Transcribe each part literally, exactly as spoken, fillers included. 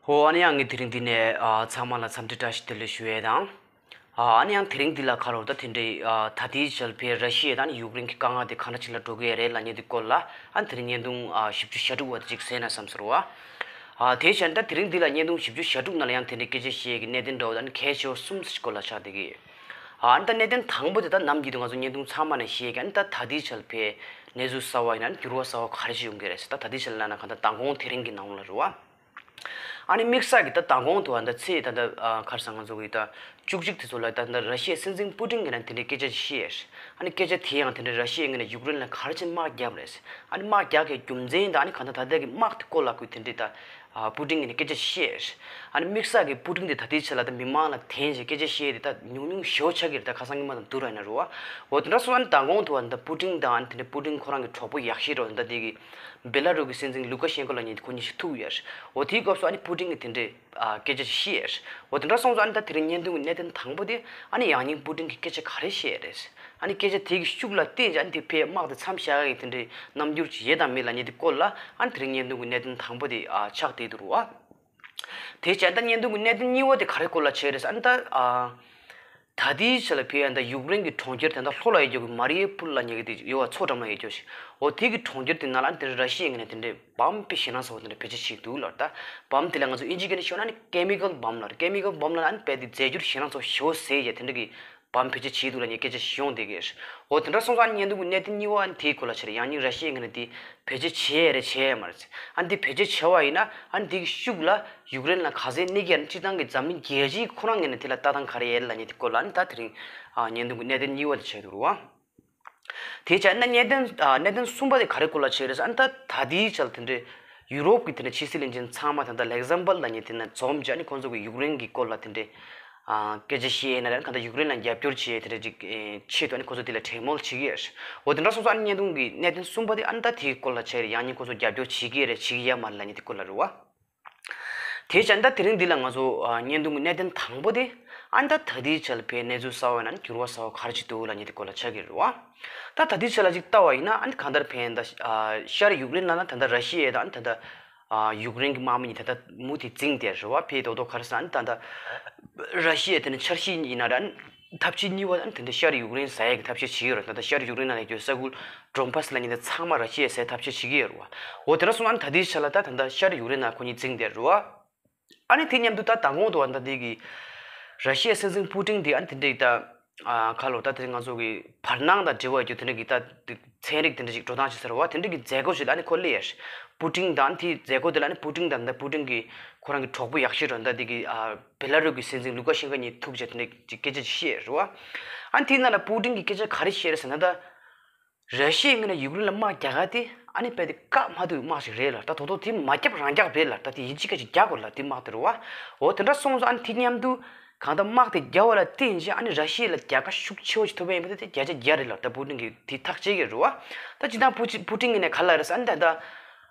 ཨོ། ཨ་ནི་ཡང་ངས་དེ་རིང་འདི་ནས་ཨ་ཚང་མ་ལ་འཚམས་འདྲི་བཀྲ་ཤིས་བདེ་ལེགས་ཞུ་ཡས་དང་། ཨ་ནི་ཡང་དེ་རིང་འདི་ལ་ཁ་རོག་ད་དེ་འདྲའི་ཨ་ད་ལྟའི་ཆར་ཕེ་ར་ཤི་ཡ་དང་ཡུཀ་རེན་གྱི་དཀའ་ངལ་དེ་ག་འདྲ་ཅིག་ལ་འགྲོ་གི་ཡོད་རེད་ལབ་མཁན་དེ་སྐོར་ལ་ཨ་ནི་དེ་རིང་བརྙན་ཐུང་ཨ་བཞི་བཅུ་ཞེ་དྲུག་པ་དེ་ཅིག་གསན་ན་བསམ་ཟེར་བ། ཨ་དེའི་ཕྱིར་ད་དེ་རིང་འདི་ལ་བརྙན་ཐུང་བཞི་བཅུ་ཞེ་དྲུག་ནང་ལ་ཡང་དེ་འདྲའི་སྐད་ཆ་བཤད་ཀྱི་གནད་དོན་འདྲ་བོ་དང་གལ་ཆེ་བ་གསུམ་ཅིག་སྐོར་ལ་ཆགས་བསྡད་ཀྱི་ཡོད། ཨ་ནི་ད་གནད་དོན་དང་པོ་དེ་ད་ནམ་རྒྱུན་དུ་ང་ཚོ་བརྙན་ཐུང་ཚང་མ་ནས་བཤད་ཀྱི་ཨ་ནི་ད་ད་ལྟའི་ཆར་ཕེ་གནས་ཚུལ་གསར་བ་ཡིན་ན་འགྱུར་བ་གསར་བ་ག་རེ་ཞིག་ཡོང་གི་རེད་ཟེར། ད་ད་ལྟའི་ཆར་ལབ་ན་གང་ལྟར་མདང་དགོང་དེ་རིང་གི་ནང་ལ་རེད་བ། ཨ་ནི་དམིགས་བསལ་གྱི་ད་མདང་དགོང་དུ་ཨ་ད་ཚེས་ད་ད་ཨ་ག་རེ་ཟེར་ང་ཚོ་གི་ད་བཅུ་གཅིག་དེ་ཚོ་ལ་ད་ད་ར་ཤི་ཡའི་སྲིད་འཛིན་པུ་ཏིན་གྱིས་ན་དེ་འདྲའི་སྐད་ཆ་ཞིག་བཤད་ཡོད། ཨ་ནི་སྐད་ཆ་དེ་ཡང་དེ་འདྲའི་ར་ཤི་ཡའི་ངོས་ནས་ཡུཀ་རེན་ལ་ག་རེ་བྱས་དམག་བརྒྱབ་རེད། ཨ་ནི་དམག་རྒྱག་གི་རྒྱུ་མཚན་དང་ཨ་ནི་གང་ལྟར་ད་ལྟ་གི་དམག་དེ་སྐོར་ལ་ཁོས་དེ་འདྲའི་ད་ཨ་པུ་ཏིན་གྱིས་ནི་སྐད་ཆ་བཤད་ཡོད། ཨ་ནི་དམིགས་བསལ་གྱི་པུ་ཏིན་དེ་ད་ལྟའི་ཆ་ལ་ད་མི་མང་ལ་བརྟེན་བྱས་སྐད་ཆ་བཤད་དེ་ད་ཉུང་ཉུང་ཞེ་པོ་ཆགས་ཀྱི་རེད། ད་ཁ་སང་ཉི་མ་དང་བསྡུར་བ་ཡིན་ན་རེད་བ། འོ་དེ་འདྲ་སོང་ཙང་ཨ་ནི་མདང་དགོང་དུ་ཨ་ནི་ད་པུ་ཏིན་དང་ཨ་ནི་དེ་འདྲའི་པུ་ཏིན་ཁོ་རང་གི་གྲོགས་པོ་ཡག་ཤོས་རེད་ད་དེ་གི་བེ་ལ་རུ་གི་སྲིད་འཛིན་ལུ་ཀ་ཤེན་ཀོ་ལབ་མཁན་དེ་ཁོ་གཉིས་ཤིག་ཐུག་ཡོད། འོ་དེའི་སྐབས་སུ་ཨ་ནི་པུ་ཏིན་གྱིས་དེ་འདྲའི་ཨ་སྐད་ཆ་ཞིག་བཤད་ཡོད། འོ་དེ་འདྲ་སོང་ཙང་ཨ་ནི་ད་དེ་རིང་བརྙན་ཐུང་གི་གནད་དོན་དང་པོ་དེ་ཨ་ནི་ཡང་སྙིང་པུ་ཏིན་གྱིས་སྐད་ཆ་ག་རེ་བཤད་ཡོད་རེད། ཨ་ནི་སྐད་ཆ་དེ་གི་ཤུགས་ལ་བརྟེན་བྱས་ཨ་ནི་དེ་ཕེ་དམག་དེ་མཚམས་བཞག་ཡག་གི་དེ་འདྲའི་རྣམ་འགྱུར་ཅིག་ཡོད་དམ་མེད་ལབ་མཁན་དེ་སྐོར་ལ་ཨ་ནི་དེ་རིང་བརྙན་ཐུང་གི་གནད་དོན་དང་པོ་དེ་ཨ་ཆགས་བསྡད་འདུག་རེད་བ། དེ་བྱས་ད་བརྙན་ཐུང་གི་གནད་དོན་གཉིས་པ་དེ་ག་རེ་སྐོར་ལ་བྱས་རེད་ཟེར་ཨ་ནི་ད་ཨ། ད་ལྟའི་ཆ་ལ་ཕེ་ཡ་ད་ཡུཀ་རེན་གྱི་གྲོང་ཁྱེར་དེ་འདྲ་ལྷོ་ལ་ཡོད་རྒྱུ་གི་མ་རི་ཡུ་པུལ་ལབ་མཁན་གྱི་དེ་ཡོད་བ། མཚོ་འགྲམ་ལ་ཡོད་རྒྱུ་ཞིག་འོ་དེ་གི་གྲོང་ཁྱེར་དེ་ནང་ལ་དེ་འདྲ་ར་ཤི་ཡའི་ངོས་ནས་དེ་འདྲའི་བམ་དཔེ་ཞེད་སྣང་ཚ་བོ་དེ་འདྲ་བེད་སྤྱོད་བྱས་འདུག་ལབ། ད་བམ་དེ་ལ་ང་ཚོ་དབྱིན་ཇིའི་སྐད་ནས་ཤོད་ན་ནི་ཀེ་མི་ཀལ་བམ་ལབ་རེད། ཀེ་མི་ཀལ་བམ་ལབ་ན་ནི་དཔེ་དེ་རྫས་འགྱུར་ཞེད་སྣང་ཚ་བོ་ཞེ་པོ་ཟེར་ཡ་དེ་འདྲ་གི་བམ་བེད་སྤྱོད་བྱས་འདུག་ལབ་མཁན་སྐད་ཆ་ཞིག་ཡོང་བསྡད་ཀྱི་རེད། འོ་དེ་འདྲ་སོང་ཙང་བརྙན་ཐུང་གི་གནད་དོན་གཉིས་པ་དེའི་སྐོར་ལ་བྱས་རེད། ཡང་སྙིང་ར་ཤི་ཡའི་ངོས་ནས་དེ་བེད་སྤྱོད་བྱས་ཡ་རེད་བྱས་ཡ་མ་རེད། ཨ་ནི་དེ་བེད་སྤྱོད་བྱས་པ་ཡིན་ན་ཨ་ནི་དེ་གི་ཤུགས་ལ་ཡུཀ་རེན་ལ་ག་ཚད་གནོད་ཀྱི་ཡོད་ན་སྤྱིར་བཏང་གི་འཛམ་གླིང་རྒྱལ་སྤྱི་ཁོ་རང་ངོས་ནས་དེ་ལ་ལྟ་སྟངས་ག་རེ་ཡོད་ལབ་མཁན་དེ་སྐོར་ལ་ཨ་ནི་ད་དེ་རིང་ཨ་བརྙན་ཐུང་གི་གནད་དོན་གཉིས་པ་དེ་བྱས་འདུག་རེད་བ། དེ་བྱས་ན་གནད་དོན་ཨ་གནད་དོན་གསུམ་པ་དེ་ག་རེ་སྐོར་ལ་བྱས་རེད་ཟེར་ཨ་ནི་ད་ད་ལྟའི་ཆར་དེ་འདྲའི་ཡུ་རོབ་ཀྱི་དེ་འདྲའི་ཕྱི་སྲིད་བློན་ཆེན་ཚང་མ་ད་ལྟ་ལེག་ཟམ་པལ་ལབ་མཁན་དེ་ན་འཛོམས་བྱས་ཨ་ནི་ཁོང་ཚོ་གི་ཡུཀ་རེན་གྱི་སྐོར་ལ་དེ་འདྲའི་ཨ་སྐད་ཆ་བཤད་ཡས་ན་རེད། གང་ལྟར་ཡུཀ་རེན་ལ་རྒྱབ་སྐྱོར་བྱེད་ཡས་དེ་འདྲ་ཅིག་ཨེ་ཆེད་དུ་ཨ་ནི་ཁོ་ཚོ་དེ་ལ་གྲོས་མོལ་བྱེད་ཀྱི་ཡོད་རེད། འོ་དེ་འདྲ་སོང་ཙང་ཨ་ནི་བརྙན་ཐུང་གི་གནད་དོན་གསུམ་པ་དེ་ཨ་ནི་ད་དེའི་སྐོར་ལ་བྱས་རེད། ཡང་སྙིང་ཁོ་ཚོ་རྒྱབ་སྐྱོར་བྱེད་ཀྱི་ཡོད་རེད་བྱེད་ཀྱི་ཡོད་མ་རེད་ལབ་མཁན་དེ་སྐོར་ལ་རེད་བ། དེ་བྱས་ན་ད་དེ་རིང་འདི་ལ་ང་ཚོ་ཨ་བརྙན་ཐུང་གི་གནད་དོན་དང་པོ་དེ་ཨ་ནི་ད་ད་ལྟའི་ཆར་ལ་ཕེ་གནས་ཚུལ་གསར་བ་ཡིན་ན་འགྱུར་བ་གསར་བ་ག་རེ་ཅིག་འདུག་ལབ་མཁན་དེ་སྐོར་ལ་ཆགས་ཀྱི་རེད་བ། ད་ད་ལྟའི་ཆར་ལ་ཅིག་ལྟ་བ་ཡིན་ན་ཨ་ནི་གང་ལྟར་ཕེ་ད་ཨ་ཤར་ཡུཀ་རེན་ནང་ལ་ད་ལྟ་ར་ཤི་ཡ་དང་ད་ལྟ་ཨ་ཡུཀ་རེན་གྱི་དམག་མི་གཉིས་ད་ལྟ་མུ་མཐུད་འཛིངས་བསྡད་རེད་བ། ཕེ་རྡོག་རྡོག་ག་རེ་ཟེར་ཨ་ནི་ད་ལྟ་ར་ཤི་ཡ་དེ་ནི་འཆར་གཞི་ཡིན་ན་ར་ཨ་ནི་ཐབས་ཤེས་གཉིས་པ་ཨ་ནི་དེ་འདྲ་ཤར་ཡུཀ་རེན་ཟ་ཡ་གི་ཐབས་ཤེས་བྱེད་ཀྱི་ཡོད་རེད། ད་ལྟ་ཤར་ཡུཀ་རེན་ནང་ལ་ཡོད་ས་ཁུལ་ཌོན་པཱ་སི་ལབ་མཁན་དེ་ཚང་མ་ར་ཤི་ཡས་ཟ་ཡའི་ཐབས་ཤེས་བྱེད་ཀྱི་ཡོད་རེད་བ། འོ་དེ་འདྲ་སོང་ཨ་ནི་ད་ལྟའི་ཆ་ལ་ད་ད་ལྟ་ཤར་ཡུཀ་རེན་ནང་ཁོ་གཉིས་འཛིངས་བསྡད་རེད་བ། ཨ་ནི་དེ་མཉམ་དུ་ད་མདང་དགོང་དུ་ཨ་ནི་ད་ལྟའི་གི་ར་ཤི་ཡའི་སྲིད་འཛིན་པུ་ཏིན་དེ་ཨ་ནི་དེ་འདྲའི་ད་ཨ་ཁ་ལོ་ད་དེ་ང་ཚོ་གི་བར་སྣང་དང་འབྲེལ་བ་ཡོད་རྒྱུ་དེ་འདྲ་གི་ད་དེ་ཚན་རིག་དེ་འདྲ་ཞིག་འགྲོ་སྟངས་ཤིག་ཟེར་བ་དེ་འདྲ་གི་མཛད་སྒོ་ཞིག་ལ་ཨ་ནི་ཁོ་སླེབས་ཡས། པུ་ཏིན་དང་དེའི་མཛད་སྒོ་དེ་ལ་ཨ་ནི་པུ་ཏིན་དང་ད་པུ་ཏིན་གི་ཁོ་རང་གི་གྲོགས་པོ་ཡག་ཤོས་རེད་ད་དེ་གི་ཨ་བེ་ལ་རུ་གི་སྲིད་འཛིན་ལུ་ཀ་ཤེན་ཀོ་གཉིས་ཐུག་བྱས་དེ་འདྲ་གི་སྐད་ཆ་ཞིག་བཤད་རེད་བ། ཨ་ནི་དེའི་ནང་ལ་པུ་ཏིན་གི་སྐད་ཆ་ག་རེ་བཤད་རེད་ཟེར་ན་ད། ར་ཤི་ཡའི་ངོས་ནས་ཡུཀ་རེན་ལ་དམག་རྒྱག་ག་དེ་ཨ་ནི་དཔེ་དེ་བཀག་མ་ཐུབ་དམག་ཞིག་རེད་ལ། ད་དོ་དོ་དེ་མ་བརྒྱབ་རང་རྒྱག་རེད་ལ། ད་དེ་ཡིན་གཅིག་མིན་གཅིག་རྒྱག་དགོས་ལ་དེ་དམག་དེ་རེད་བ། འོ་དེ་འདྲ་སོང་ཙང་ཨ་ནི་དེ་མཉམ་དུ་གང་ལྟར་དམག་དེ་རྒྱག་པ་ལ་བརྟེན་བྱས་ཨ་ནི་ར་ཤི་ཡ་ལ་རྒྱལ་ཁ་ཤུགས་ཆེ་བོ་ཞིག་ཐོབ་པ་ཡིན་པ་དེ་བརྒྱ་ཆ་བརྒྱ་རེད་ལ། ད་པུ་ཏིན་གྱིས་དེ་ཐག་བཅད་ཀྱི་རེད་བ། ད་སྤྱིར་བཏང་པུ་ཅི་པུ་ཏིན་གྱི་ནས་ག་ལ་རེད་ཟེར་ཨ་ནི་ད་ད་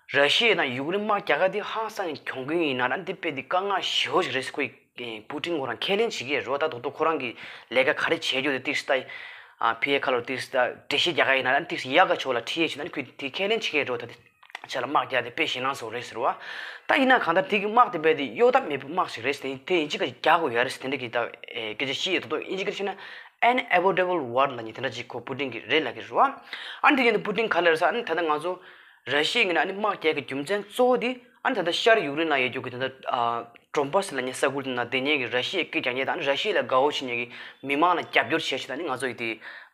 ར་ཤི་ཡ་དང་ཡུཀ་རེན་དམག་རྒྱག་ག་དེ་ཧང་སང་གི་གྱོང་གུན་ཡིན་ན་ར་ཨ་ནི་དེ་དཔེ་དེ་དཀའ་ངལ་ཞེ་བོ་ཞིག་རེད་ཟེར་ཁོ་ཡིས། པུ་ཏིན་ཁོ་རང་ཁས་ལེན་བྱེད་ཀྱི་རེད་བ། ད་དོ་དོ་ཁོ་རང་གི་ལས་ཀ་ག་རེ་བྱེད་རྒྱུ་དེ་ཏིག་སི་ཏ་ཨ་ཕི་ཡའི་ཁ་ལོ་ཏིག་སི་ཏ་འགྲེལ་བཤད་རྒྱག་ག་ཡིན་ན་ཏིག་སི་ཡག་ག་ཆོག་ལ་ཁྲིད་ཡས་བྱེད་ན་ཁོས་དེ་ཁས་ལེན་བྱེད་ཀྱི་རེད་བ། ད་དེ་ཆ་ལ་དམག་རྒྱག་དེ་དཔེ་ཞེད་སྣང་ཚ་བོ་རེད་ཟེར་བ། ད་ཡིན་ན་གང་ལྟར་དེ་གི་དམག་དེ་དཔེ་དེ་གཡོ་ཐབས་མེད་པའི་དམག་ཞིག་རེད་ཟེར། དེ་ཡིན་གཅིག་ག་རྒྱག་དགོས་ཡ་རེད་ཟེར། དེ་འདྲ་གི་ད་སྐད་ཆ་བཤད་ཡོད། དོ་དོ་དབྱིན་ཇི་སྐད་བཤད་ན་unavoidable war ལབ་མཁན་དེ་འདྲ་ཅིག་ཁོ་པུ་ཏིན་གྱིས་རེད་ལབ་ཀྱི་རེད་བ། ཨ་ནི་དེ་ཡིན་དུས་པུ་ཏིན་ག་ལ་རེད་ཟེར་ཨ་ནི་ད་ལྟ་ང་ཚོ་ར་ཤི་ཡའི་ངོས་ནས་ཨ་ནི་དམག་རྒྱག་གི་རྒྱུ་མཚན་གཙོ་བོ་དེ་ཨ་ནི་ད་ལྟ་ཤར་ཡུཀ་རེན་ལ་ཡོད་རྒྱུ་གི་ད་ལྟ་ཨ་ཌོན་པཱ་སི་ལབ་མཁན་ས་ཁུལ་དེ་ན་བསྡད་མཁན་གྱི་ར་ཤི་ཡའི་སྐད་རྒྱག་མཁན་དང་ཨ་ནི་ར་ཤི་ཡ་ལ་དགའ་བོ་བྱེད་མཁན་གྱི་མི་མང་ལ་རྒྱབ་སྐྱོར་བྱས་བྱས་ད་ནི་ང་ཚོ་ཡི་དེ་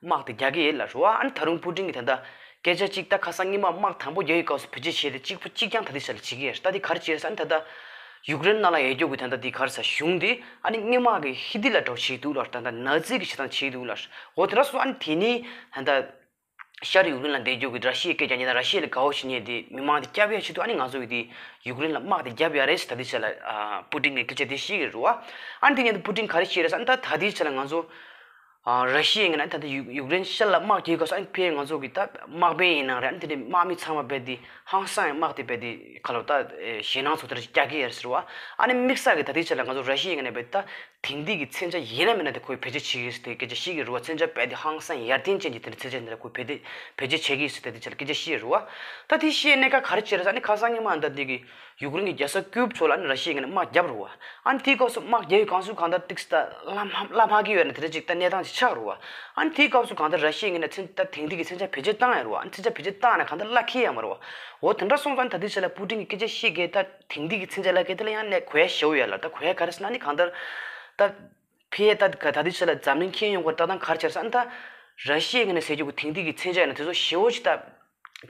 དམག་དེ་རྒྱག་གི་ཡོད་ལབ་རེད་བ། ཨ་ནི་ད་རུང་པུ་ཏིན་གྱིས་ད་ལྟ་སྐད་ཆ་གཅིག་ད་ཁ་སང་སྔོན་མ་དམག་དང་པོ་རྒྱག་ཡི་སྐབས་སུ་བེད་སྤྱོད་བྱས་ཏེ་གཅིག་པུ་གཅིག་རྐྱང་ད་ལྟའི་ཆ་ལ་བྱེད་ཀྱི་ཡོད་རེད། ད་དེ་ག་རེ་བྱས་རེད་ཟེར་ཨ་ནི་ད་ལྟ་ཡུཀ་རེན་ནང་ལ་ཡོད་རྒྱུ་གི་ད་ལྟ་དེ་ག་རེ་ཟེར་གཞུང་དེ་ཨ་ནི་སྔོན་མ་གི་ཧི་ཏི་ལ་འདྲ་བོ་བྱེད་འདུག་ལབ། ད་ལྟ་ནཱ་ཛི་གི་བྱེད་སྟངས་བྱེད་འདུག་ལབ། འོ་དེ་འདྲ་སོང་ཨ་ནི་དེ་ནི་ད་ལྟ་ཤར་ཡུཀ་རེན་ལ་བསྡད་རྒྱུ་གི་ར་ཤི་ཡའི་སྐད་རྒྱག་མཁན་དང་ར་ཤི་ཡ་ལ་དགའ་བོ་བྱེད་མཁན་དེ་མི་མང་དེ་སྐྱོབ་ཡ་ཆེད་དུ་ཨ་ནི་ང་ཚོ་གི་དེ་ཡུཀ་རེན་ལ་དམག་དེ་རྒྱབ་ཡ་རེད་ཟེར་ད་ལྟའི་ཆ་ལ་ཨ་པུ་ཏིན་གྱིས་སྐད་ཆ་དེ་བཤད་ཀྱི་རེད་བ། ཨ་ནི་དེ་ཉིད་དུ་པུ་ཏིན་ག་རེ་བཤད་རེད་ཟེར་ཨ་ནི་ད་ད་ལྟའི་ཆ་ལ་ང་ཚོ་ ཨ་ར་ཤི་ཡའི་ངོས་ནས་ད་ལྟ་ཡུ་ཡུཀ་རེན་ཤར་ལ་དམག་རྒྱག་སྐབས་སུ་ཨ་ནི་ཕར་ང་ཚོ་གི་ད་དམག་དཔོན་ཡིན་ན་རེད། ཨ་ནི་དེ་འདྲའི་དམག་མི་ཚང་མ་རྦད་དེ་ཧང་སང་ཡང་དམག་དེ་རྦད་དེ་ག་ལབ་ད་ཨེ་ཞེད་སྣང་ཚོ་དེ་འདྲ་རྒྱག་གི་ཡོད་རེད་ཟེར་བ། ཨ་ནི་དམིགས་བསལ་གྱི་ད་ལྟའི་ཆ་ལ་ང་ཚོ་ར་ཤི་ཡའི་ངོས་ནས་རྦད་དེ་ད་དེང་དུས་ཀྱི་མཚོན་ཆ་ཡིན་ན་མིན་ན་དེ་ཁོས་བེད་སྤྱོད་བྱེད་ཀྱི་ཡོད་ཟེར་དེ་སྐད་ཆ་བཤད་ཀྱི་རེད་བ། མཚོན་ཆ་རྦད་དེ་ཧང་སང་ཡར་ཐོན་ཅན་གྱི་དེ་འདྲ་མཚོན་ཆ་དེ་འདྲ་ཁོས་བེད་དེ་བེད་སྤྱོད་བྱེད་ཀྱི་ཡོད་ཟེར་དེ་འདྲ་ཆ་ལ་སྐད་ཆ་བཤད་རེད་བ། ད་དེ་བཤད་གནད་འགག་ག་རེ་བྱས་རེད་ཟེར་ཨ་ནི་ཁ་སང་ཉི་མ་ད་དེ་གི་ཡུཀ་རེན་གྱི་རྒྱལ་ས་ཀིའུབ་ཕྱོགས་ལ་ཨ་ནི་ར་ཤི་ཡའི་ངོས་ནས་དམག་བརྒྱབ་རེད་བ། ཨ་ནི་དེའི་སྐབས་སུ་དམག་རྒྱག་ཡུལ་གང་སུ་གང་ལྟར་ཏིག་ཙམ་ད་བླ་མ་བླ་མ་གི་ཡོད་ན་དེ་འདྲ་ཅིག་ད་གནས་སྟངས་ཅིག་ཆགས་རེད་བ། ཨ་ནི་དེའི་སྐབས་སུ་གང་ལྟར་ར་ཤི་ཡའི་ངོས་ནས་མཚོན་ད་དེང་དུས་ཀྱི་མཚོན་ཆ་བེད་སྤྱོད་བཏང་ཡ་རེད་བ། ཨ་ནི་མཚོན་ཆ་བེད་སྤྱོད་བཏང་ན་གང་ལྟར་གླ་འཁེལ་ཡ་མ་རེད་བ། འོ་དེ་འདྲ་སོང་ཙང་ད་ལྟའི་ཆ་ལ་པུ་ཏིན་གྱིས་སྐད་ཆ་བཤད་གི་ད་དེང་དུས་ཀྱི་མཚོན་ཆ་གླ་འཁེལ་དེ་ལ་ཡང་གནད་གོ་ཡ་ཞེ་པོ་ཡོད་ལ། ད་གོ་ཡ་ག་རེ་ཟེར་ན་ཨ་ནི་གང་ལྟར་ད་ཕར་ད་ད་ལྟའི་ཆ་ལ་འཛམ་གླིང་ཁྱོན་ཡོངས་ཀྱི་ལྟ་སྟངས་ག་རེ་ཆགས་ཟེར་ཨ་ནི་ད་ར་ཤི་ཡའི་ངོས་ནས་ཟེར་རྒྱུ་གི་དེང་དུས་ཀྱི་མཚོན་ཆ་ཡིན་ན་དེ་ཚོ་ཞེ་པོ་ཅིག་ད།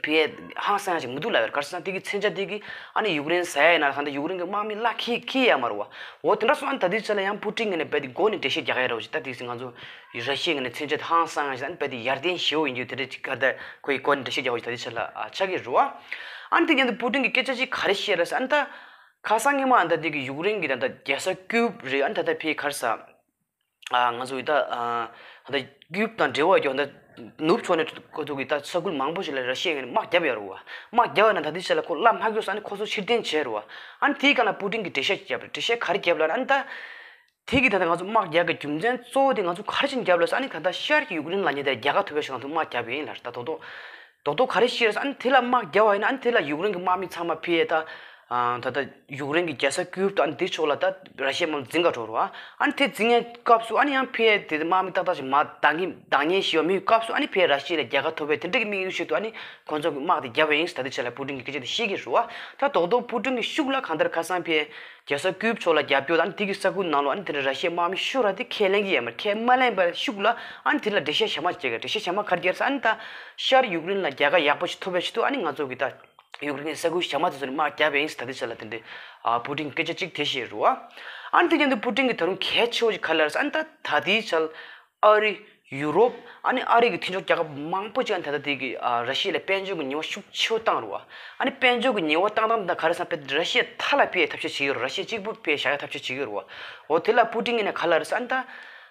ཕར་ཧང་སང་ཡ་ཞིག་མི་འདུག་ལབ་ཡོད། ག་རེ་ཟེར་ན་དེ་གི་མཚོན་ཆ་དེ་གི་ཨ་ནི་ཡུཀ་རེན་ཟ་ཡ་ཡིན་ན་གང་ལྟར་ཡུཀ་རེན་གི་དམག་མི་གླ་འཁེལ་འཁེལ་ཡ་མ་རེད་བ། འོ་དེ་འདྲ་སོང་ཨ་ནི་ད་ལྟའི་ཆ་ལ་ཡང་པུ་ཏིན་གི་ནས་རྦད་དེ་མགོ་ནས་འགྲེལ་བཤད་རྒྱག་ཡ་རེད་བ་ཅིག་ད་དེ་ཟིན་ང་ཚོ་ར་ཤི་ཡའི་ངོས་ནས་མཚོན་ཆ་དེ་ཧང་སང་ཡ་ཞིག་ཨ་ནི་རྦད་དེ་ཡར་ཐོན་ཞེ་པོ་ཡིན་རྒྱུ་དེ་འདྲ་ཅིག་ག་ད་ཁོ་ཡི་མགོ་ནས་འགྲེལ་བཤད་རྒྱག་པ་ཅིག་ད་ལྟའི་ཆ་ལ་ཨ་ཆགས་ཀྱི་རེད་བ། ཨ་ནི་དེ་ཉིན་དུ་པུ་ཏིན་གི་སྐད་ཆ་ཅིག་ག་རེ་བཤད་རེད་ཟེར་ཨ་ནི་ད་ཁ་སང་ཉི་མ་ཨ་ནི་ད་དེ་གི་ཡུཀ་རེན་གི་ད་ད་རྒྱལ་ས་ཀིའུབ་རེད། ཨ་ནི་ད་ད་ཕར་ག་རེ་ཟེར། ཨ་ང་ཚོ་ཡི་ད་ཨ་ད་ཀིའུབ་དང་འབྲེལ་བ་ཡོད་ད་ནུབ་ཕྱོགས་ནས་ཁོ་ཚོ་གི་ད་ས་ཁུལ་མང་པོ་ཞིག་ལ་ར་ཤི་ཡའི་དམག་བརྒྱབ་ཡོད་རེད་བ། དམག་བརྒྱབ་ཡོད་ན་ད་ལྟའི་ཆ་ལ་ཁོ་གླ་མ་རྒྱག་ས་ཨ་ནི་ཁོ་ཚོ་ཕྱིར་འཐེན་བྱས་རེད་བ། ཨ་ནི་དེའི་སྒང་ལ་པུ་ཏིན་གྱིས་འགྲེལ་བཤད་བརྒྱབ་རེད། འགྲེལ་བཤད་ག་རེ་བརྒྱབ་ལབ་ན་ཨ་ནི་ད་དེ་གི་ད་ལྟ་ང་ཚོ་དམག་རྒྱག་གི་རྒྱུ་མཚན་གཙོ་བོ་དེ་ང་ཚོ་ག་རེ་བྱས་ནས་བརྒྱབ་ལབ་ཟེར་ཨ་ནི་ད་ལྟ་ཤར་གྱི་ཡུཀ་རེན་ལབ་མཁན་དེ་རྒྱལ་ཁ་ཐོབ་པའི་ཆེད་ང་ཚོ་དམག་བརྒྱབ་ཡིན་ལབ་རེད། ད་རྡོག་རྡོག་རྡོག་རྡོག་ག་རེ་བཤད་རེད་ཟེར་ཨ་ནི་དེ་ལ་དམག་བརྒྱབ་པ་ཡིན་ན་ཨ་ནི་དེ་ལ་ཡུཀ་རེན་གྱི་དམག་མི་ཚང་མ་ཕར་ད་ཨ་ད་ལྟ་ཡུཀ་རེན་གྱི་རྒྱལ་ས་ཀིའུབ་དང་ཨ་ནི་དེ་ཕྱོགས་ལ་ད་ར་ཤི་ཡའི་དམག་འཛིང་ག་འགྲོ་རེད་བ། ཨ་ནི་དེ་འཛིང་ཡའི་སྐབས་སུ་ཨ་ནི་ཡང་ཕར་དེ་དམག་མི་ཏག་ཏག་ཞིག་མར་བདག་གཉེར་བདག་གཉེར་ཞུ་བ་མེད་པའི་སྐབས་སུ་ཨ་ནི་ཕར་ར་ཤི་ཡ་ལ་རྒྱལ་ཁ་ཐོབ་པའི་དེ་འདྲ་གི་དམིགས་ཡུལ་ཞིག་ཏུ་ཨ་ནི་ཁོང་ཚོ་གི་དམག་དེ་བརྒྱབ་པ་ཡིན་ཟེར་ད་ལྟའི་ཆ་ལ་པུ་ཏིན་གྱིས་སྐད་ཆ་དེ་བཤད་ཀྱི་རེད་བ། ད་རྡོག་རྡོག་པུ་ཏིན་གྱི་ཤུགས་ལ་གང་ལྟར་ཁ་སང་ཕར་རྒྱལ་ས་ཀིའུབ་ཕྱོགས་ལ་རྒྱབ་སྐྱོར་དང་དེ་གི་ས་ཁུལ་ནང་ལོགས་ཨ་ནི་དེ་འདྲ་ར་ཤི་ཡའི་དམག་མི་ཤོར་བ་དེ་ཁས་ལེན་གྱི་ཡོད་མ་རེད། ཁས་མ་ལེན་པའི་ཤུགས་ལ་ཨ་ནི་དེ་ལ་འགྲེལ་བཤད་གཞན་མ་ཞིག་བརྒྱབ་ཀྱི་རེད། འགྲེལ་བཤད་གཞན་མ་ག་རེ་བརྒྱབ་ཟེར་ཨ་ནི་ད་ཤར་ཡུཀ་རེན་ལ་རྒྱལ་ཁ་ཡག་པོ་ཞིག་ཐོབ་པའི་ཆེད་དུ་ཨ་ནི་ང་ཚོ་གི་ད་ཡུཀ་རེན་གྱི་ས་ཁུལ་གཞན་མ་དེ་ཚོ་ནས་དམག་བརྒྱབ་པ་ཡིན་ཟེར་ད་ལྟའི་ཆ་ལ་དེ་འདྲའི་ཨ་པུ་ཏིན་སྐད་ཆ་གཅིག་དེ་བཤད་རེད་བ། ཨ་ནི་དེ་མཉམ་དུ་པུ་ཏིན་གྱིས་ད་རུང་གལ་ཆེ་བོ་ཞིག་ག་རེ་ལབ་ཟེར་ཨ་ནི་ད་ད་ལྟའི་ཆ་ལ་ཨ་རི། ཡུ་རོབ། ཨ་ནི་ཨ་རི་གི་མཐུན་ཕྱོགས་རྒྱལ་ཁབ་མང་པོ་ཅིག་ཨ་ནི་ད་ལྟ་དེ་གི་ཨ་ར་ཤི་ཡ་ལ་དཔལ་འབྱོར་གྱི་ཉེས་པ་ཤུགས་ཆེ་བོ་བཏང་རེད་བ། ཨ་ནི་དཔལ་འབྱོར་གྱི་ཉེས་པ་བཏང་སྟངས་དེ་ག་རེ་ཟེར་ན་དཔེ་ར་ཤི་ཡ་མཐའ་ལ་ཕེབས་ཐབས་ཤེས་བྱེད་ཀྱི་ཡོད་རེད། ར་ཤི་ཡ་གཅིག་པུ་ཕེབས་བཞག་ཡ་ཐབས་ཤེས་བྱེད་ཀྱི་ཡོད་རེད་བ། འོ་དེ་ལ་པུ་ཏིན་གྱིས་ནས་ག་རེ་ལབ་རེད་ཟེར་ཨ་ནི་ད།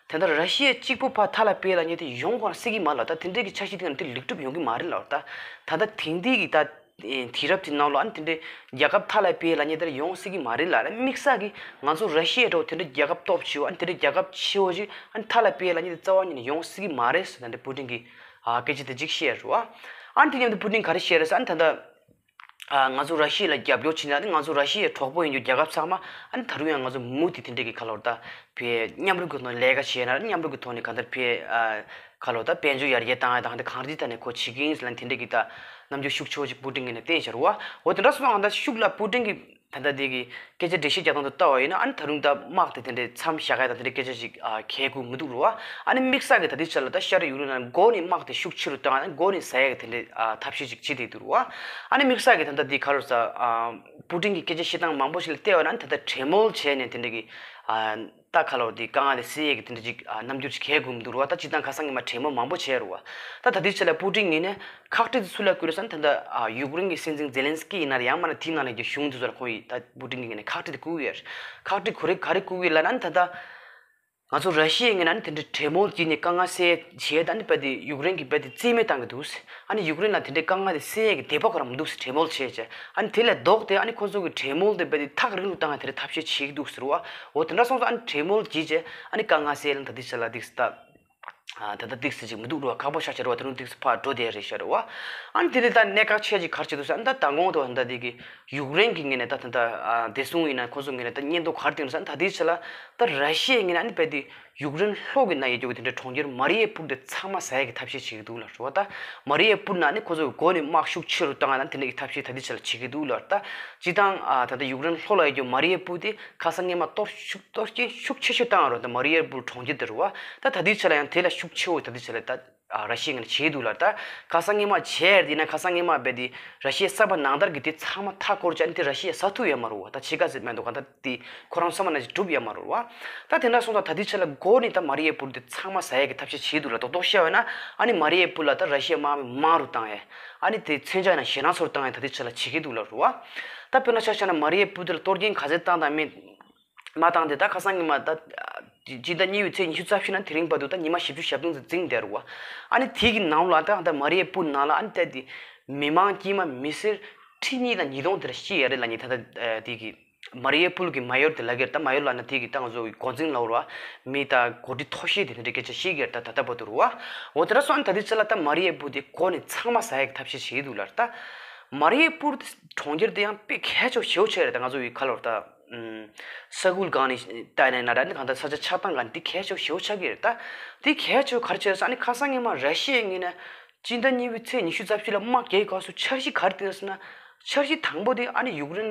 དེ་ལྟར་ར་ཤི་ཡ་གཅིག་པུ་ཕར་མཐའ་ལ་ཕེབས་ལབ་མཁན་དེ་ཡོང་ཁོ་རང་སྲིད་ཀྱི་མ་རེད་ལབ། ད་དེ་འདྲའི་གི་འཆར་གཞི་དེ་ག་ནས་དེ་ལེགས་གྲུབ་ཡོང་གི་མ་རེད་ལབ། ད་ད་ལྟ་དེང་དུས་ཀྱི་ད། དུས་རབས་དེ་ནང་ལོགས་ཨ་ནི་དེ་འདྲའི་རྒྱལ་ཁབ་མཐའ་ལ་ཕེབས་ལབ་མཁན་དེ་ཡོང་སྲིད་ཀྱི་མ་རེད་ལབ། དམིགས་བསལ་གྱིས་ང་ཚོ་ར་ཤི་ཡ་འདྲ་བོ་དེ་འདྲའི་རྒྱལ་ཁབ་སྟོབས་ཆེ་བོ་ཨ་ནི་དེ་འདྲའི་རྒྱལ་ཁབ་ཆེ་བོ་ཞིག་ཨ་ནི་མཐའ་ལ་ཕེབས་ལབ་མཁན་དེ་རྩ་བ་ཉིད་ནས་ཡོང་སྲིད་ཀྱི་མ་རེད་ཟེར་ད་འདི་པུ་ཏིན་གྱིས་ཨ་སྐད་ཆ་དེ་གཅིག་བཤད་རེད་བ། ཨ་ནི་དེ་མཉམ་དུ་པུ་ཏིན་ག་རེ་བཤད་རེད་ཟེར་ཨ་ནི་ད་ལྟ་ཨ་ང་ཚོ་ར་ཤི་ཡ་ལ་རྒྱབ་སྐྱོར་བྱེད་ན་ཨ་ནི་ང་ཚོ་ར་ཤི་ཡའི་གྲོགས་པོ་ཡིན་རྒྱུ་རྒྱལ་ཁབ་ཚང་མ་ཨ་ནི་ད་རུང་ཡང་ང་ཚོ་མུ་མཐུད་དེ་འདྲའི་གི་ག་ལབ་དགོས་རེད་ད་ཕར་མཉམ་རུབ་ཀྱི་ཐོག་ནས་ལས་ཀ་བྱས་ན་མཉམ་རུབ་ཀྱི་ཐོག་ནས་གང་ལྟར་ཕར་ཨ། ཁ་ལོ་ད་དཔལ་འབྱོར་ཡར་རྒྱས་བཏང་ཡ་དང་དེ་གང་རིགས་ད་ནས་ཁོ་བྱེད་ཀྱི་ཡིན་ཟེར་ལ་དེ་འདྲ་གི་ད་རྣམ་འགྱུར་ཤུགས་ཆེ་བོ་ཅིག་པུ་ཏིན་གྱི་ནས་བསྟན་བཞག་རེད་བ། འོ་དེ་འདྲ་སོང་ཙང་ད་ཤུགས་ལ་པུ་ཏིན་གྱི་ད་ལྟ་དེ་གི་སྐད་ཆ་འགྲེལ་བཤད་རྒྱག་སྟངས་དུ་ལྟ་བ་ཡིན་ན་ཨ་ནི་ད་རུང་ད་དམག་དེ་དེ་འདྲའི་མཚམས་བཞག་ཡ་ད་དེ་འདྲའི་སྐད་ཆ་ཅིག་ཨ་གལ་དགོས་མི་འདུག་རེད་བ། ཨ་ནི་དམིགས་བསལ་གྱི་ད་ལྟའི་ཆ་ལ་ད་ཤར་ཡུཀ་རེན་ལ་མགོ་ནས་དམག་དེ་ཤུགས་ཆེ་རུ་བཏང་ཡ་མགོ་ནས་ཟ་ཡ་གི་དེ་འདྲའི་ཨ་ཐབས་ཤེས་ཅིག་བྱེད་བསྡད་འདུག་རེད་བ། ཨ་ནི་དམིགས་བསལ་གྱི་ད་ལྟ་དེ་ག་རེ་ཟེར་ཨ་པུ་ཏིན་གྱི་སྐད་ཆ་བཤད་སྟངས་མང་པོ་ཞིག་ལ་བལྟས་པ་ན་ཨ་ནི་ད་ལྟ་གྲོས་མོལ་བྱས་ནས་དེ་འདྲ་གི་ཨ། ད་ཁ་ལོ་དེ་དཀའ་ངལ་དེ་སེལ་ཡས་ཀྱི་དེ་འདྲ་ཅིག་ཨ་རྣམ་འགྱུར་ཅིག་གལ་དགོས་མི་འདུག་རེད་བ། ད་སྤྱིར་བཏང་ཁ་སང་ཉི་མ་གྲོས་མོལ་མང་པོ་བྱས་རེད་བ། ད་ད་ལྟའི་ཆ་ལ་པུ་ཏིན་ངོས་ནས་ཁག་དཀྲི་དེ་སུ་ལ་བསྐུར་རེད་ཟེར་ན་ད་ལྟ་ཨ་ཡུཀ་རེན་གྱི་སྲིད་འཛིན་ཛེ་ལན་སི་ཀི་ཡིན་ན་རེད། ཡང་མིན་ན་དེའི་ནང་ལ་གི་གཞུང་དེ་ཚོ་ལ་ཁོང་གིས་ད་པུ་ཏིན་གྱི་ངོས་ནས་ཁག་དཀྲི་དེ་བསྐུར་གྱི་ཡོད་རེད། ཁག་དཀྲི་ག་རེ་ག་རེ་བསྐུར་གྱི་ཡོད་ལབ་ན་ད་ལྟ་ང་ཚོ་ར་ཤི་ཡའི་ངོས་ནས་ནི་དེ་འདྲའི་གྲོས་མོལ་བགྱིས་ནས་དཀའ་ངལ་སེལ་བྱས་ད་ནི་རྦད་དེ་ཡུཀ་རེན་གྱིས་རྦད་དེ་རྩིས་མེད་བཏང་གི་འདུག་ཨ་ནི་ཡུཀ་རེན་ལ་དེ་འདྲའི་དཀའ་ངལ་དེ་སེལ་ཡས་ཀྱི་དད་པ་ཁོ་རང་མི་འདུག་ཟེར། གྲོས་མོལ་བྱས་བྱས་ཨ་ནི་དེ་ལས་ལྡོག་སྟེ་ཨ་ནི་ཁོ་ཚོ་གི་གྲོས་མོལ་དེ་རྦད་དེ་ཐག་རིང་རུ་བཏང་ཡ་དེ་འདྲའི་ཐབས་ཤེས་བྱེད་ཀྱི་འདུག་ཟེར་བ། འོ་དེ་འདྲ་སོང་ཙང་ཨ་ནི་གྲོས་མོལ་བགྱིས་བྱས་ཨ་ནི་དཀའ་ངལ་སེལ་ལ་ད་དེ་ཆ་ལ་འདུག་ཟེར་ད། ཨ་ད་ལྟ་འདུག་ཟེར་ཅིག་མི་འདུག་རེད་བ། ཁག་པོ་ཤ་ཆེ་རེད་བ། དེ་རིང་འདུག་ཟེར་ཕར་འགྲོ་བསྡད་རེད་ཤག་རེད་བ། ཨ་ནི་དེ་ནས་ད་གནད་འགག་ཆེ་ཅིག་ག་རེ་བྱེད་འདུག་ཟེར་ཨ་ནི་ད་མདང་དགོང་དུ་ད་ལྟ་དེ་གི་ཡུཀ་རེན་གྱི་ངོས་ནས་ད་ད་ལྟ་ཨ་བདེ་སྲུང་ཡིན་ན་ཁོ་ཚོ་ངོས་ནས་ད་བརྙན་ཐུང་ག་རེ་བཏིང་འདུག་ཟེར་ཨ་ནི་ད་དེའི་ཆ་ལ་ད་ར་ཤི་ཡའི་ངོས་ནས་ཨ་ནི་རྦད་དེ་ཡུཀ་རེན་ལྷོ་གི་ན་ཡོད་རྒྱུ་གི་དེ་འདྲའི་གྲོང་ཁྱེར་མ་རི་ཡ་པུལ་དེ་ཚང་མ་ཟ་ཡ་གི་ཐབས་ཤེས་བྱེད་ཀྱི་འདུག་ལབ་རེད་བ། ད་མ་རི་ཡ་པུལ་ན་ནི་ཁོ་ཚོ་གི་མགོ་ནས་དམག་ཤུགས་ཆེ་རུ་བཏང་ཡ་ན་དེ་འདྲ་གི་ཐབས་ཤེས་ད་དེའི་ཆ་ལ་བྱེད་ཀྱི་འདུག་ལབ་རེད། ད་སྤྱིར་བཏང་ཨ་ད་ལྟ་ཡུཀ་རེན་ལྷོ་ལ་ཡོད་རྒྱུ་མ་རི་ཡ་པུལ་དེ་ཁ་སང་སྔོན་མ་གཏོར་ཤུགས་གཏོར་སྐྱོན་ཤུགས་ཆེ་ཤོས་བཏང་ཡོད་རེད། ད་མ་རི་ཡ་པུལ་གྲོང་ཁྱེར་དེ་རེད་བ། ད་ད་ལྟའི་ཆ་ལ་ཡང་དེ་ལ་ཤུགས་ཆེ་བོ་ད་ལྟའི་ཆ་ལ་ད་ཨ་ར་ཤི་ཡའི་ངོས་ནས་བྱེད་ཀྱི་འདུག་ལབ། ད་ཁ་སང་སྔོན་མ་བྱས་ཡོད་དེ་ན་ཁ་སང་སྔོན་མ་རྦད་དེ་ར་ཤི་ཡའི་གསར་པ་ནང་ལྟར་གྱི་དེ་ཚང་མ་མཐའ་བསྐོར་བྱས་ཨ་ནི་དེ་ར་ཤི་ཡས་ཟ་ཐུབ་ཡོད་མ་རེད་བ། ད་ཕྱི་ཁ་ཟེར་མེད་འདུག་ག་ད་དེ་ཁོ་རང་ཚང་མ་ནང་བཞིན་གྲུབ་ཡོད་མ་རེད་བ། ད་དེ་འདྲ་སོང་ཙང་ད་ལྟའི་ཆ་ལ་མགོ་ནས་ད་མ་རི་ཡ་པུལ་དེ་ཚང་མ་ཟ་ཡས་ཀྱི་ཐབས་ཤེས་བྱེད་ཀྱི་འདུག་ལབ། རྡོག་རྡོག་བཤད་པ་ན་ཨ་ནི་མ་རི་ཡ་པུལ་ལ་ད་ར་ཤི་ཡའི་དམག་མི་མང་རུ་བཏང་ཡས་ཨ་ནི་དེ་མཚོན་ཆ་ཡིན་ན་ཞེད་སྣང་ཚ་རུ་བཏང་ཡས་ད་ལྟའི་ཆ་ལ་བྱེད་ཀྱི་འདུག་ལབ་རེད་བ། ད་དཔེར་ན་ཆ་བཞག་ན་མ་རི་ཡ་པུལ་དེ་ལ་གཏོར་སྐྱོན་ག་ཚད་བཏང་དང་མིན། མ་བཏང་དེ་ད་ཁ་སང་ཉི་མ་ད་ སྤྱི་ཟླ་གཉིས་པའི་ཚེས་ཉི་ཤུ་རྩ་བཞི་ན་དེ་རིང་བར་དུ་ད་ཉི་མ་བཞི་བཅུ་ཞེ་བདུན་ཙམ་འཛིན་བསྡད་རེད་བ། ཨ་ནི་དེ་གི་ནང་ལ་ད་ད་མ་རི་ཡེ་པུར་ནང་ལ་ཨ་ནི་ད་དེ་མི་མང་དཀྱུས་མ་མི་སེར་ཁྲི་གཉིས་དང་ཉིས་སྟོང་དེ་འདྲ་ཤི་ཡོད་རེད་ལབ་མཁན། ད་ད་དེ་གི་མ་རི་ཡེ་པུར་གི་མ་ཡོར་དེ་ལབ་ཀྱི་རེད། ད་མ་ཡོར་ལབ་ན་དེ་གི་ད་ང་ཚོ་འགོ་འཛིན་ལབ་རེད་བ། མི་ད་འགོ་ཁྲིད་མཐོ་ཤོས་དེ་འདྲ་སྐད་ཆ་བཤད་ཀྱི་རེད། ད་ད་ལྟ་བར་དུ་རེད་བ། འོ་དེ་འདྲ་སོང་ཨ་ནི་ད་དེ་ཚེ་ལ་ད་མ་རི་ཡེ་པུར་དེ་སྒོ་ནས་ཚང་མ་ཟ་ཡག་གི་ཐབས་ཤེས་བྱེད་ཀྱི་འདུག་ལབ་རེད། ད་མ་རི་ཡེ་པུར་དེ་གྲོང་ཁྱེར་དེ་ཡང་དཔེ་གལ་ཆེ་ཞེ་པོ་ཅིག་རེད། ད་ང་ཚོ་ཡི་ག་ལབ་རེད་ད། ས་ཁུལ་སྒང་ནས་བལྟས་ནས་ན་ར་ནི་གང་ལྟར་ས་ཆ་ཆགས་སྟངས་སྒང་འདི་གལ་ཆེ་ཞེ་པོ་ཆགས་ཀྱི་རེད། ད་འདི་གལ་ཆེ་ག་རེ་བྱས་ཟེར་ན་ཨ་ནི་ཁ་སང་ཉི་མ་ར་ཤི་ཡའི་ངོས་ནས་སྤྱི་ཟླ་གཉིས་པའི་ཚེས་ཉི་ཤུ་རྩ་བཞི་ལ་དམག་རྒྱག་གི་སྐབས་སུ་འཆར་གཞི་ག་རེ་བཏིང་ཟེར་ན། འཆར་གཞི་དང་པོ་དེ་ཨ་ནི་ཡུཀ་རེན་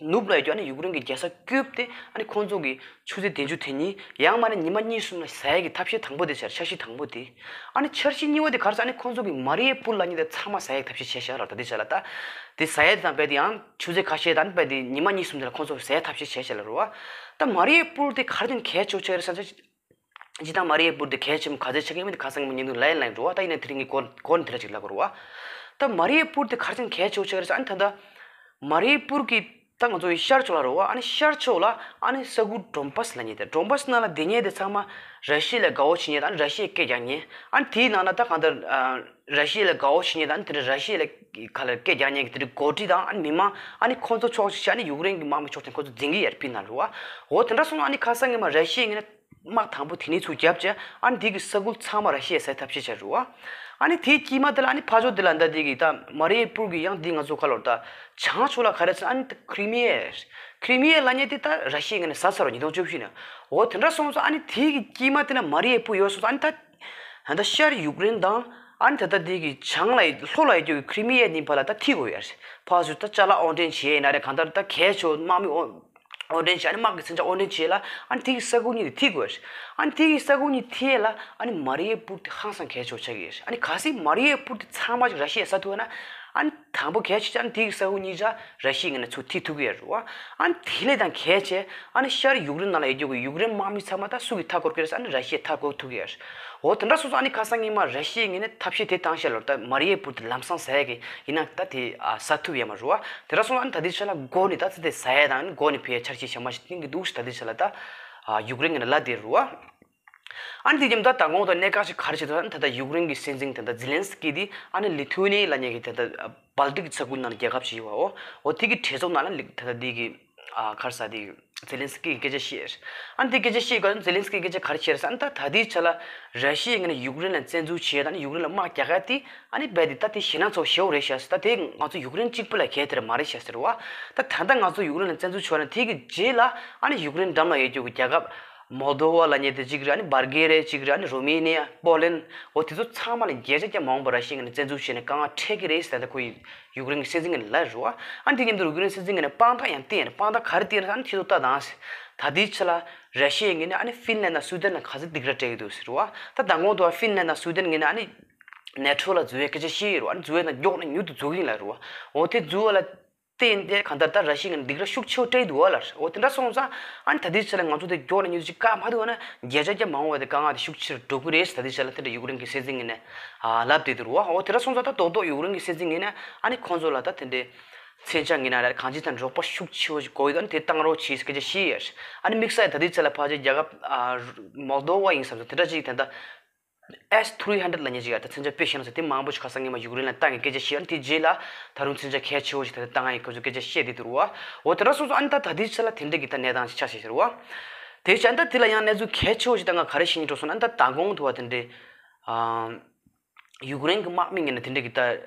ནུབ་ལ་ཡོད་རྒྱུ་ཨ་ནི་ཡུཀ་རེན་གྱི་རྒྱལ་ས་ཀིབ་དེ་ཨ་ནི་ཁོང་ཚོ་གི་ཆུ་ཚོད་བདུན་ཅུ་དེ་ཉིད་ཡང་མིན་ན་ཉི་མ་གཉིས་གསུམ་ལ་ཟ་ཡག་གི་ཐབས་ཤེས་དང་པོ་དེ་བྱས། འཆར་གཞི་དང་པོ་དེ། ཨ་ནི་འཆར་གཞི་གཉིས་པ་དེ་ག་རེ་ཟེར་ཨ་ནི་ཁོང་ཚོ་གི་མ་རི་ཡེ་པུར་ལབ་མཁན་དེ་ཚང་མ་ཟ་ཡག་ཐབས་ཤེས་བྱས་བཞག་ལབ། ད་དེ་བྱས་ལ་ད་དེ་ཟ་ཡག་དེ་དང་རྦད་དེ་ཡང་ཆུ་ཚོད་ཁ་ཤས་དང་རྦད་དེ་ཉི་མ་གཉིས་གསུམ་དེ་ལ་ཁོང་ཚོ་ཟ་ཡག་ཐབས་ཤེས་བྱས་བཞག་ལབ་རེད་བ། ད་མ་རི་ཡེ་པུར་དེ་ག་རེ་བྱས་ནས་གལ་ཆེ་ཆགས་ཀྱི་རེད་ཟེར་ན། སྤྱིར་བཏང་མ་རི་ཡེ་པུར་དེ་གལ་ཆེན་པོ་ག་ཚོད་ཆགས་ཀྱི་ཡོད་མེད་དེ་ཁ་སང་གི་མི་ཉིན་དུ་ལན་ལན་འགྲོ་བ། ད་ཡིན་ན་དེ་རིང་གི་སྐོར་སྐོར་ནས་དེ་འདྲ་ཅིག་ལབ་དགོས་རེད་བ། ད་མ་རི་ཡེ་པུར་དེ་ག་རེ་བྱས་ནས་གལ་ཆེ་ཆགས་ཀྱི་རེད་ཟེར་ན། ཨ་ནི་ད་ལྟ་མ་རི་ཡེ་པུར་གྱི་ད་ང་ཚོ་ཡི་ཤར་ཕྱོགས་ལ་རེད་བ། ཨ་ནི་ཤར་ཕྱོགས་ལ་ཨ་ནི་ས་ཁུལ་ཌོན་བྷ་སི་ལབ་མཁན་དེ། ཌོན་བྷ་སི་ནང་ལ་སྡོད་མཁན་དེ་ཚང་མ་ར་ཤི་ཡ་ལ་དགའ་པོ་བྱེད་མཁན་དང་ར་ཤི་ཡའི་སྐད་རྒྱག་མཁན། ཨ་ནི་དེའི་ནང་ན་ད་གང་ལྟར་ར་ཤི་ཡ་ལ་དགའ་པོ་བྱེད་མཁན་དང་དེ་འདྲ་ར་ཤི་ཡ་ལ་ག་ལ་སྐད་རྒྱག་མཁན་གྱི་དེ་འདྲ་འགོ་ཁྲིད་དང་ཨ་ནི་མི་མང་ཨ་ནི་ཁོང་ཚོ་ཕྱོགས་གཅིག་བྱས། ཨ་ནི་ཡུཀ་རེན་གྱི་དམག་མི་ཕྱོགས་གཅིག་ཁོང་ཚོ་འཛིང་གི་ཡོད་རེད་དཔེ་ནང་རེད་བ། འོ་དེ་འདྲ་སོང་ཙང་ཨ་ནི་ཁ་སང་ཉི་མ་ར་ཤི་ཡའི་ངོས་ནས་དམག་དང་པོ་དེ་ནས་ཚུར་བརྒྱབ་བྱས། ཨ་ནི་དེ་གི་ས་ཁུལ་ཚང་མ་ར་ཤི་ཡས་ཟ་ཐབས་ཤེས་བྱས་རེད་བ། ཨ་ནི་དེའི་དཀྱིལ་མ་དེ་ལ་ཨ་ནི་ཕར་ཕྱོགས་དེ་ལ་ད་དེ་གི་ད་མ་རི་ཡེ་པུར་གྱི་ཡང་དེ་ང་ཚོ་ག་ལབ་རེད་ད། བྱང་ཕྱོགས་ལ་ག་རེ་ཟེར་ན་ཨ་ནི་ད་ཁི་རི་མི་ཡ། ཁི་རི་མི་ཡ་ལབ་མཁན་དེ་ད་ར་ཤི་ཡའི་ངོས་ནས་ཟ་ཚར་བ་ཉིས་སྟོང་བཅུ་བཞི་ནས། འོ་དེ་འདྲ་སོང་ཙང་ཨ་ནི་དེ་གི་དཀྱིལ་མ་དེ་ན་མ་རི་ཡེ་པུར་ཡོད་སོང་ཙང་ཨ་ནི་ད་ད་ལྟ་ཤར་ཡུཀ་རེན་དང་ཨ་ནི་ད་ལྟ་དེ་གི་བྱང་ལ་ལྷོ་ལ་ཡོད་རྒྱུ་གི་ཁི་རི་མི་ཡ་ནི་ཕར་ལ་ད་ཐིག་དགོས་ཡ་རེད། ཕར་ཚུར་ད་ཅ་ལག་དབོར་འདྲེན་བྱས་ཡིན་ན་རེད། གང་ལྟར་ད་གལ་ཆེ་བ་དམག་མི་དབོར་འདྲེན་བྱས། ཨ་ནི་དམག་གི་མཚོན་ཆ་དབོར་འདྲེན་བྱས་ལ་ཨ་ནི་དེ་གི་ས་ཁུལ་གཉིས་དེ་ཐིག་དགོས་རེད། ཨ་ནི་དེ་གི་ས་ཁུལ་གཉིས་ཐིག་ལ་ཨ་ནི་མ་རི་ཡེ་པུར་དེ་ཧང་སང་གལ་ཆེ་བ་ཆགས་ཀྱི་རེད། ཨ་ནི་གལ་སྲིད་མ་རི་ཡེ་པུར་དེ་ཚང་མ་ཞིག་ར་ཤི་ཡས་ཟ་ཐུབ་ན་ཨ་ནི་དང་པོ་གལ་ཆེ་ཆེ་ཨ་ནི་དེ་གི་ས་ཁུལ་གཉིས་ཆ་ར་ཤི་ཡའི་ངོས་ནས་ཚུར་ཐིག་ཐུབ་ཀྱི་ཡོད་རེད་བ། ཨ་ནི་དེ་ལས་ཀྱང་གལ་ཆེ་ཨ་ནི་ཤར་ཡུཀ་རེན་ནང་ལ་ཡོད་རྒྱུ་གི་ཡུཀ་རེན་དམག་མི་ཚང་མ་ད་སུ་གིས་མཐའ་སྐོར་གྱི་རེད་ཟེར་ན་ཨ་ནི་ར་ཤི་ཡས་མཐའ་སྐོར་ཐུབ་ཀྱི་ཡོད་རེད། འོ་དེ་འདྲ་སོང་ཙང་ཨ་ནི་ཁ་སང་ཉི་མ་ར་ཤི་ཡའི་ངོས་ནས་ཐབས་ཤེས་དེ་བཏང་བཞག་ལབ་རེད། ད་མ་རི་ཡེ་པུར་དེ་ལམ་སང་ཟ་ཡས་ཀྱི་ཡིན་ན་ད་དེ་ཨ་ཟ་ཐུབ་ཡོད་མ་རེད་བ། དེ་འདྲ་སོང་ཙང་ཨ་ནི་ད་དེ་ཆ་ལ་སྒོ་ནས་ད་ཚེ་དེ་ཟ་ཡས་དང་ཨ་ནི་སྒོ་ནས་ཕུད་ཡས་འཆར་གཞི་ཞིག་མ་ཞིག་བཏིང་གི་འདུག་ཞེས་ད་དེ་ཆ་ལ་ད་ཨ་ཡུཀ་རེན་ངོས་ནས་ལབ་བསྡད་རེད་བ། ཨ་ནི་དེ་རྒྱབ་ད་མདང་དགོང་དང་གནད་འགག་ཅིག་ག་རེ་བྱས་འདུག་ཟེར་ན། ད་ལྟ་ཡུཀ་རེན་གྱི་སྲིད་འཛིན་དེ་ད་ཛེ་ལན་སི་ཀི་དེ་ཨ་ནི་ལི་ཐུ་ནི་ཡ་ལབ་མཁན་གྱི་དེ་ད་བལ་ཏིག་ས་ཁུལ་ནང་ལ་རྒྱལ་ཁབ་ཅིག་ཡོད་པའོ། འོ་དེ་གི་གྲོས་ཚོགས་ནང་ལ་ལི་ད་ལྟ་དེ་གི་ཨ་ག་རེ་ཟེར་དེ་ཛེ་ལན་སི་ཀི་གིས་སྐད་ཆ་བཤད། ཨ་ནི་དེ་སྐད་ཆ་བཤད་སྐབས་ཛེ་ལན་སི་ཀི་གིས་སྐད་ཆ་ག་རེ་བཤད་རེད་ཟེར་ན། ད་ད་ལྟའི་ཆ་ལ་ར་ཤི་ཡའི་ངོས་ནས་ཡུཀ་རེན་ལ་བཙན་འཛུལ་བྱས་དང་ཡུཀ་རེན་ལ་དམག་རྒྱག་ཡ་དེ་ཨ་ནི་རྦད་དེ་ད་དེ་ཞེད་སྣང་ཚ་པོ་ཞེ་པོ་རེད་ཤག་ཟེར། ད་དེ་ང་ཚོ་ཡུཀ་རེན་གཅིག་པུ་ལ་གལ་དེ་ར་མ་རེད་ཤག་ཟེར་བ། ད་ད་ལྟ་ང་ཚོ་ཡུཀ་རེན་ལ་བཙན་འཛུལ་བྱས་ན་དེ་གི་རྗེས་ལ་ཨ་ནི་ཡུཀ་རེན་འགྲམ་ལ་ཡོད་རྒྱུ་གི་རྒྱལ་ཁབ་མོལ་དོ་བ་ལབ་མཁན་དེ་གཅིག་རེད། ཨ་ནི་བལ་གེ་རི་ཡ་གཅིག་རེད། ཨ་ནི་རོ་མེ་ནི་ཡ། པོ་ལན། འོ་དེ་ཚོ་ཚང་མ་ལ་བརྒྱ་ཆ་བརྒྱ་མ་འོངས་པར་ར་ཤི་ཡའི་ངོས་ནས་བཙན་འཛུལ་བྱས་ནས་དཀའ་ངལ་འཕྲད་ཀྱི་རེད་ཟེར། ད་ཁོ་ཡི་ཡུཀ་རེན་གྱི་སྲིད་འཛིན་ངོས་ནས་ལབ་རེད་བ། ཨ་ནི་དེ་མཉམ་དུ་ཡུཀ་རེན་སྲིད་འཛིན་ངོས་ནས་དཔང་རྟགས་ཡང་བསྟན་ཡོད་རེད། དཔང་རྟགས་ག་རེ་བསྟན་ཡོད་རེད་ཟེར་ན། ཨ་ནི་ཁྱེད་ཚོ་ལྟ་དང་ཟེར། ད་ལྟའི་ཆ་ལ་ར་ཤི་ཡའི་ངོས་ནས་ཨ་ནི་ཧྥིན་ལན་དང་སུའུ་ཌན་ལ་ག་ཚོད་སྡིགས་ར་སྤྲད་ཀྱི་འདུག་ཟེར་བ། ད་མདང་དགོང་དུ་ཧྥིན་ལན་དང་སུའུ་ཌན་ངོས་ནས་ཨ་ནི་ནེ་ཊོ་ལ་འཛུལ་བའི་སྐད་ཆ་བཤད་ཡོད་རེད་བ། ཨ་ནི་འཛུལ་བའི་ནང་མགྱོགས་ནས་མྱུར་དུ་འཛུལ་གྱི་ཡིན་ལབ་རེད་བ། འོ་དེ་འཛུལ་བ་ལ་བརྟེན་ཏེ་གང་ལྟར་ད་ར་ཤི་ཡའི་ངོས་ནས་སྡིགས་ར་ཤུགས་ཆེ་བོ་སྤྲད་འདུག་བ་ལ། འོ་དེ་འདྲ་སོང་ཙང་ཨ་ནི་ད་ལྟའི་ཆ་ལ་ང་ཚོ་དེ་མགྱོགས་ནས་མྱུར་དུ་ཅིག་བཀག་མ་ཐུབ་པ་ན་བརྒྱ་ཆ་བརྒྱ་མ་འོངས་པ་དེ་དཀའ་ངལ་དེ་ཤུགས་ཆེ་རུ་འགྲོ་གི་རེད་ཟེར། ད་ལྟའི་ཆ་ལ་དེ་འདྲ་ཡུཀ་རེན་གྱི་སྲིད་འཛིན་ངོས་ནས་ཨ་ལབ་བསྡད་འདུག་རེད་བ། འོ་དེ་འདྲ་སོང་ཙང་ད་རྡོག་རྡོག་ཡུཀ་རེན་གྱི་སྲིད་འཛིན་ངོས་ནས་ཨ་ནི་ཁོང་ཚོ་ལ་ད་དེ་འདྲའི་མཚོན་ཆ་ངོས་ནས་རེད། གང་ཅི་ལྟར་རོགས་པ་ཤུགས་ཆེ་བོ་ཞིག་དགོས་ཡོད། ཨ་ནི་དེ་བཏང་རོགས་བྱེད་ཟེར་སྐད་ཆ་བཤད་ཡོད། ཨ་ནི་དམིགས་བསལ་ད་ལྟའི་ཆ་ལ་ཕལ་ཆེར་རྒྱལ་ཁབ་ཨ་མོལ་དོ་བ་ཡིན་བསམ་ཚུལ་དེ་འདྲ་ཅིག་དེ་འདྲ། ཨེས་ཐི་རི་ཧན་ཌེཌ་ལབ་མཁན་ཅིག་ཡོད་རེད། ད་མཚོན་ཆ་དཔེ་བཞག་ན་ཟེར། དེ་མང་པོ་ཞིག་ཁ་སང་ཉི་མ་ཡུཀ་རེན་ལ་བཏང་གི་སྐད་ཆ་བཤད། ཨ་ནི་དེ་རྗེས་ལ་ད་རུང་མཚོན་ཆ་གལ་ཆེ་བོ་ཞིག་ད་ལྟ་བཏང་ཡག་གི་སྐོར་ཚོ་སྐད་ཆ་བཤད་བསྡད་འདུག་རེད་བ། འོ་དེ་འདྲ་སོང་ཙང་ཨ་ནི་ད་ད་ལྟའི་ཆ་ལ་དེ་འདྲ་གི་ད་གནས་སྟངས་ཤིག་ཆགས་བཞག་ཡོད་རེད་བ། དེ་བྱས་ད་དེ་ལ་ཡང་གནས་ཚུལ་གལ་ཆེ་བོ་ཞིག་ད་ང་ག་རེ་ཤེས་སྙིང་འདོད་སོང་ན། ད་མདང་དགོང་དུ་བ་དེ་འདྲའི་ཨ་ཡུཀ་རེན་གི་དམག་མི་ངོས་ནས་དེ་འདྲ་གི་ད་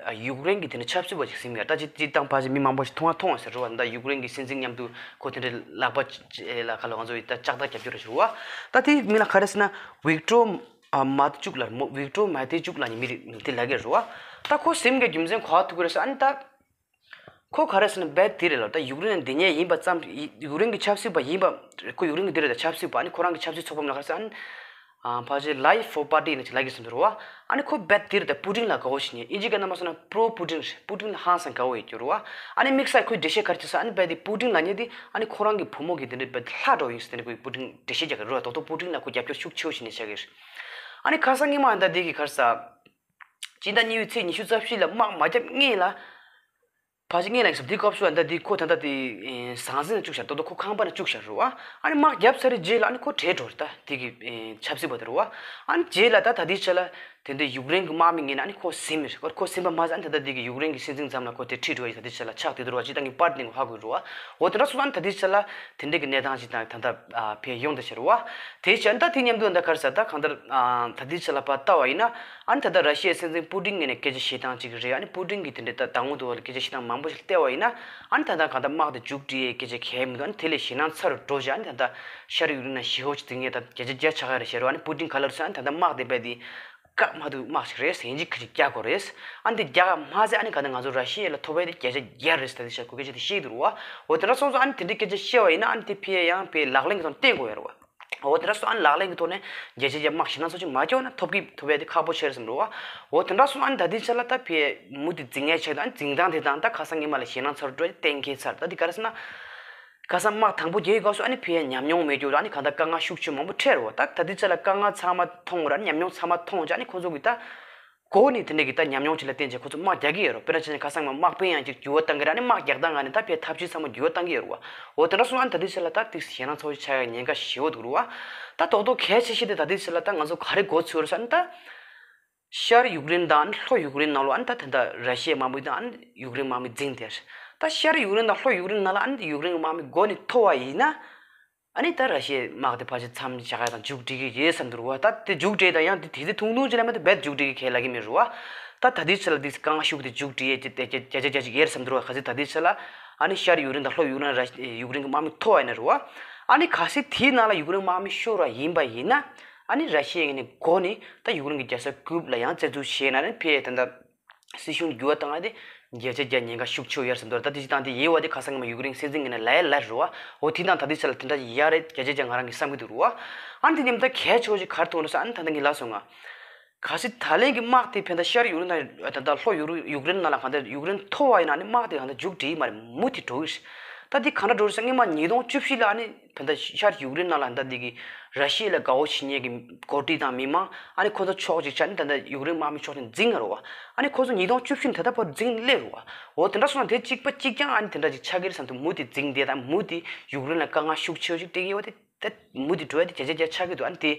ཡུཀ་རེན་གི་དེ་འདྲ་ཆབ་སྲིད་པ་ཞིག་ཟིན་ཡོད་རེད། ད་ཅི་ཅི་ད་ཕལ་ཆེར་མི་མང་པོ་ཞིག་མཐོང་བ་མཐོང་བ་ཟེར་རེད་བ། ད་ཡུཀ་རེན་གི་སྲིད་འཛིན་མཉམ་དུ་ཁོ་དེ་འདྲའི་ལག་པ་ལ་ག་ལ་ང་ཚོ་ཡི་ད་ལྕགས་ཐག་རྒྱབ་རྒྱུ་རེད་ཟེར་བ། ད་དེ་མི་ལ་ག་རེ་ཟེར་ན་ཝིག་ཏྲོ་ཨ་མ་ཏི་ཅུག་ལ་མོ་ཝིག་ཏྲོ་མ་ཏི་ཅུག་ལབ་མཁན་མི་རེད། དེ་ལབ་ཀྱི་རེད་བ། ད་ཁོ་ཟིན་གྱི་རྒྱུ་མཚན་ག་པར་ཐུག་གི་རེད་ཟེར། ཨ་ནི་ད་ཁོ་ག་རེ་ཟེར་ན་རྦད་དེ་རེད་ལ། ད་ཡུཀ་རེན་ནས་འདི་ཉིད་ཡིན་པ་ཙམ། ཡུཀ་རེན་གྱི་ཆབ་སྲིད་པ་ཡིན་པ། ཁོ་ཡུཀ་རེན་གྱི་འདི་རེད། ད་ཆབ་སྲིད་པ། ཨ་ནི་ཁོ་རང་གི་ཆབ་སྲིད་ཚོགས་པ་མ་ག་རེ་ཟེར། ཨ་ནི་ཨ་ཕལ་ཆེར་Life for Party ནི་ཅིག་ལབ་ཀྱི་ཟེར་འདུག་རེད་བ། ཨ་ནི་ཁོ་རྦད་དེ་རེད། ད་པུ་ཏིན་ལ་དགའ་བོ་ཞིག་ཡིན། ཨིན་ཇི་སྐད་ནང་མ་སོང་ན་པྲོ་པུ་ཏིན་རེད། པུ་ཏིན་ལ་ཧང་སང་དགའ་བོ་ཡོད་རྒྱུ་རེད་བ། ཨ་ནི་དམིགས་བསལ་ཁོའི་འགྲེལ་བཤད་ག་རེ་བྱས་ཟེར། ཨ་ནི་རྦད་དེ་པུ་ཏིན་ལབ་མཁན་དེ་ཨ་ནི་ཁོ་རང་གི་བུ་མོ་གི་དེ་འདྲའི་རྦད་དེ་ལྷ་འདྲ་བོ་ཡིན་ཟེར། དེ་ནི་ཁོའི་པུ་ཏིན་འགྲེལ་བཤད་རྒྱག་གི་རེད་བ། རྡོག་རྡོག་པུ་ཏིན་ལ་ཁོ་རྒྱབ་སྐྱོར་ཤུགས་ཆེ་བོ་ཞིག་ནས་བྱ་གི་རེད། ཨ་ནི་ཁ་སང་ཉི་མ་ཨ་ནི་ད་དེ་གི་ག་རེ་ཟེར། སྤྱི་ཟླ་གཉིས་པའི་ཚེས་ཉི་ཤུ་རྩ་བཞི་ལ་དམག་མ་བརྒྱབ་སྔོན་ལ། ཕལ་ཆེར་སྔོན་ལ་ཡིན་ས་དེའི་སྐབས་སུ་ཨ་ནི་ད་དེ་ཁོ་ད་ལྟ་དེ་ཟང་ཟིང་ལ་བཅུག་བཞག་ད་ལྟ་ཁོ་ཁང་པ་ན་བཅུག་བཞག་རེད་བ། ཨ་ནི་དམག་བརྒྱབ་ཚར་རྗེས་ལ་ཨ་ནི་ཁོ་བྲོས་འགྲོ་རེད། ད་དེ་གི་ཆབ་སྲིད་པ་དེ་རེད་བ། ཨ་ནི་རྗེས་ལ་ད་ད་ལྟའི་ཆ་ལ་དེ་འདྲའི་ཡུཀ་རེན་གྱི་དམག་མི་ངོས་ནས་ཨ་ནི་ཁོ་ཟིན་མི་རེད། ཁོ་ཟིན་པ་མ་ཟད་ཨ་ནི་ད་ལྟ་དེ་གི་ཡུཀ་རེན་གྱི་སྲིད་འཛིན་ཙམ་ལ་ཁོ་དེ་ཁྲིད་འགྲོ་ཡི་ད་ལྟའི་ཆ་ལ་ཆགས་བསྡད་འདུག་རེད་བ། སྤྱིར་བཏང་གི་པར་དེ་ཧ་གོ་རེད་བ། འོ་དེ་འདྲ་སོང་ཙང་ད་ལྟའི་ཆ་ལ་དེ་འདྲའི་གི་གནས་སྟངས་ཅིག་དང་ད་ལྟ་ཕེབས་ཡོང་བསྡད་ཤག་རེད་བ། དེའི་ཆ་ད་དེ་མཉམ་དུ་ད་ག་རེ་ཟེར་ད་གང་ལྟར་ད་ལྟའི་ཆ་ལ་ཕར་ལྟ་བ་ཡིན་ན། ཨ་ནི་ད་ལྟ་ར་ཤི་ཡའི་སྲིད་འཛིན་པུ་ཏིན་ངོས་ནས་སྐད་ཆ་བཤད་སྟངས་གཅིག་རེད། ཨ་ནི་པུ་ཏིན་གྱིས་དེ་འདྲའི་ད་དང་པོ་དུ་བ་ལ་སྐད་ཆ་བཤད་སྟངས་མང་པོ་ཞིག་བལྟས་པ་ཡིན་ན། ཨ་ནི་ད་ལྟ་གང་ལྟར་དམག་དེ་མཇུག་སྒྲིལ་ཡས་སྐད་ཆ་གང་ཡང་མི་འདུག་ཨ་ནི་དེ་ལས་ཞེད་སྣང་ཚ་རུ་འགྲོ་བཞག་ཨ་ནི་ད་ལྟ་ཤར་ཡུཀ་རེན་ནང་ཞི་ཧོ་ཅིག་འཛིང་ཡས་ད་བརྒྱ་ཆ་བརྒྱ་ཆགས་ཀྱི་རེད་ཟེར་རོ། ཨ་ནི་པུ་ཏིན་ག་ལབ་ཟེར་ན་ཨ་ནི་ད་ལྟ་དམག་དེ་རྦད་དེ་བཀག་མ་ཐུབ་དམག་ཞིག་རེད། ཡིན་གཅིག་ཁ་ཅིག་རྒྱག་དགོས་རེད། ཨ་ནི་དེ་རྒྱག་མ་ཟད་ཨ་ནི་གང་ལྟར་ང་ཚོ་ར་ཤི་ཡ་ལ་ཐོབ་ཡས་དེ་བརྒྱ་ཆ་བརྒྱ་རེད་ཟེར་ད་དེ་ཤར་ཁོ་སྐད་ཆ་དེ་བཤད་འདུག་རེད་བ། འོ་དེ་འདྲ་སོང་ཙང་ཨ་ནི་དེ་འདྲའི་སྐད་ཆ་བཤད་པ་ཡིན་ན་ཨ་ནི་དེ་ཕར་ཡང་ཕར་ལག་ལེན་གྱི་ཐོག་ནས་བསྟན་དགོས་ཡོད་རེད་བ། འོ་དེ་འདྲ་སོང་ཨ་ནི་ལག་ལེན་གྱི་ཐོག་ནས་རྒྱལ་སྤྱིའི་དམག་ཞེད་སྣང་ཚོ་ཅིག་མ་སྐྱོན་ན་ཐོབ་ཀྱི་ཐོབ་ཡ་དེ་ཁག་པོ་ཆེ་རེད་བསམ་རེད་བ། འོ་དེ་འདྲ་སོང་ཨ་ནི་ད་ལྟའི་ཆ་ལ་ད་ཕར་མུ་མཐུད་འཛིང་ཡ་ཆེད་དུ་ཨ་ནི་འཛིང་སྟངས་དེ་དང་ད་ཁ་སང་ཉི་མ་ལ་ཞེད་སྣང་ཚ་རུ་འགྲོ་ཡ་གཏན་འཁེལ་ཚར། ད་དེ་ག་རེ་ཟེར་ན། ཁ་སང་དམག་དང་པོ་རྒྱག་ཡི་སྐབས་སུ་ཨ་ནི་ཕར་ཉམས་མྱོང་མེད་རྒྱུ་ཨ་ནི་གང་ལྟར་དཀའ་ངལ་ཤུགས་ཆེ་མང་པོ་འཕྲད་རེད་བ། ད་ད་ལྟའི་ཆ་ལ་དཀའ་ངལ་ཚང་མ་མཐོང་ར་ཨ་ནི་ཉམས་མྱོང་ཚང་མ་མཐོང་བྱས་ཨ་ནི་ཁོ་ཚོ་གི་ད། གོ་ནས་དེ་འདྲ་གི་ད་ཉམས་མྱོང་ཅིག་ལ་བརྟེན་བྱས་ཁོ་ཚོ་དམག་རྒྱག་གི་ཡོད་རེད། དཔེར་ན་བྱས་ན་ཁ་སང་མ་དམག་དཔོན་ཡང་ཅིག་འགྱུར་བ་གཏང་གི་རེད། ཨ་ནི་དམག་རྒྱག་སྟངས་ངང་ནས་ད་ཕར་ཐབས་ཇུས་ཚང་མ་འགྱུར་བ་གཏང་གི་ཡོད་རེད་བ། འོ་དེ་འདྲ་སོང་ཙང་ད་ལྟའི་ཆ་ལ་ད་ཏིག་ཞེད་སྣང་ཚ་བོ་ཆགས་ཡ་ཉེན་ཁ་ཞེ་པོ་འདུག་རེད་བ། ད་རྡོག་རྡོག་གལ་ཆེ་ཤོས་དེ་ད་ལྟའི་ཆ་ལ་ད་ང་ཚོ་ག་རེ་གོ་ཚོད་རེད་ཟེར་ན་ད། ཤར་ཡུཀ་རེན་དང་ལྷོ་ཡུཀ་རེན་ནང་ལོགས་ཨ་ནི་ད་ད་ལྟ་ར་ཤི་ཡའི་དམག་མི་དང་ཨ་ནི་ཡུཀ་རེན་དམག་མི་འཛིང་དེར། ད་ཤར་ཡུཀ་རེན་དང་ལྷོ་ཡུཀ་རེན་ནང་ལ་ཨ་ནི་ཡུཀ་རེན་གྱི་དམག་མི་མགོ་ནས་མཐོ་བ་ཡིན་ན། ཨ་ནི་ད་ར་ཤི་ཡའི་དམག་དེ་ཕལ་ཆེར་མཚམས་བཞག་ཡ་དང་མཇུག་སྒྲིལ་གྱི་རེད་བསམ་འདུག་རེད་བ། ད་དེ་མཇུག་སྒྲིལ་དང་ཡང་དེ་དེ་ཚེ་ཐུང་ཐུང་ཅིག་ལ་མ་གཏོགས་རྦད་མཇུག་སྒྲིལ་གྱི་ཁས་ལེན་གྱི་མེད་རེད་བ། ད་ད་ལྟའི་ཆ་ལ་དེ་ཚེ་རྐང་ཤུགས་དེ་མཇུག་སྒྲིལ་ཡས་ཀྱི་དེ་བརྒྱ་ཆ་བརྒྱ་ཆ་བརྒྱ་ཆ་ཡོད་བསམ་འདུག་རེད་བ། ག་ཚོད་ད་ལྟའི་ཆ་ལ་ཨ་ནི་ཤར་ཡུཀ་རེན་དང་ལྷོ་ཡུཀ་རེན་ར་ཡུཀ་རེན་གྱི་དམག་མི་མཐོ་བ་ཡིན་ན་རེད་བ། ཨ་ནི་གལ་སྲིད་དེའི་ནང་ལ་ཡུཀ་རེན་དམག་མི་ཤོར་བ་ཡིན་པ་ཡིན་ན། ཨ་ནི་ར་ཤི་ཡའི་ངོས་ནས་མགོ་ནས་ད་ཡུཀ་རེན་གྱི་རྒྱལ་ས་ཀིའུབ་ལ་ཡང་བཙན་འཛུལ་བྱས་ན་ཨ་ནི་ཕར་ད་ལྟ། སྲིད་གཞུང་འགྱུར་བ་བཏང་ཡ་དེ་བརྒྱ་ཆ་བརྒྱ་ཉེན་ཁ་ཤུགས་ཆེ་བོ་ཡོད་བསམ་འདུག་ད་དེ་བཞིན་དང་དེ་ཡིན་བ་དེ་ཁ་སང་ངས་མ་ཡུཀ་རེན་སྲིད་འཛིན་ངོས་ནས་ལབ་ཡ་ལབ་རེད་བ། འོ་དེ་དང་ད་དེ་ཆ་ལ་དེ་འདྲ་ཡ་རེད་བརྒྱ་ཆ་བརྒྱ་ང་རང་གིས་བསམ་གྱི་འདུག་རེད་བ། ཨ་ནི་དེ་མཉམ་ད་གལ་ཆེ་བོ་ཞིག་ག་རེ་མཐོང་རེད་ཟེར་ཨ་ནི་ད་ལྟ་ངས་ལབ་སོང་ང་། གལ་སྲིད་ད་ལན་གྱི་དམག་དེ་ཕན་ད་ཤར་ཡུཀ་རེན་དང་ད་ལྟ་ལྷོ་ཡུཀ་རེན་ཡུཀ་རེན་ནང་ལ་གང་ལྟར་ཡུཀ་རེན་མཐོ་བ་ཡིན་ན་ཨ་ནི་དམག་དེ་གང་ལྟར་མཇུག་སྒྲིལ་གྱི་མ་རེད། མུ་མཐུད་འགྲོ་གི་རེད། ད་དེ་གང་འདྲ་འགྲོ་རེད་ཟེར་སྔོན་མ་ཉིས་སྟོང་བཅུ་བཞི་ལ་ཨ་ནི། ད་ལྟ་ཤར་ཡུཀ་རེན་ནང་ལ་ད་ལྟ་འདི་གི་ར་ཤི་ཡ་ལ་དགའ་བོ་བྱེད་མཁན་གྱི་འགོ་ཁྲིད་དང་མི་མང་ཨ་ནི་ཁོ་ཚོ་ཕྱོགས་གཅིག་ཆ་ནས་ད་ལྟ་ཡུཀ་རེན་དམག་མི་ཕྱོགས་གཅིག་འཛིང་ཡོད་རེད་བ། ཨ་ནི་ཁོ་ཚོ་ཉིས་སྟོང་བཅུ་བཞི་ནས་ད་ལྟ་བར་འཛིང་སླེབས་རེད་བ། འོ་དེ་འདྲ་སོང་ན་དེ་གཅིག་པ་གཅིག་རྐྱང་ཨ་ནི་དེ་འདྲ་ཅིག་ཆགས་ཀྱི་རེད་བསམ་དུས་མུ་མཐུད་འཛིང་བསྡད་དང་མུ་མཐུད་ཡུཀ་རེན་ལ་དཀའ་ངལ་ཤུགས་ཆེ་བོ་ཞིག་སྤྲད་ཀྱི་ཡོད་པ་དེ་ད་མུ་མཐུད་འགྲོ་ཡ་དེ་བརྒྱ་ཆ་བརྒྱ་ཆགས་ཀྱི་འདུག་ཨ་ནི་དེ་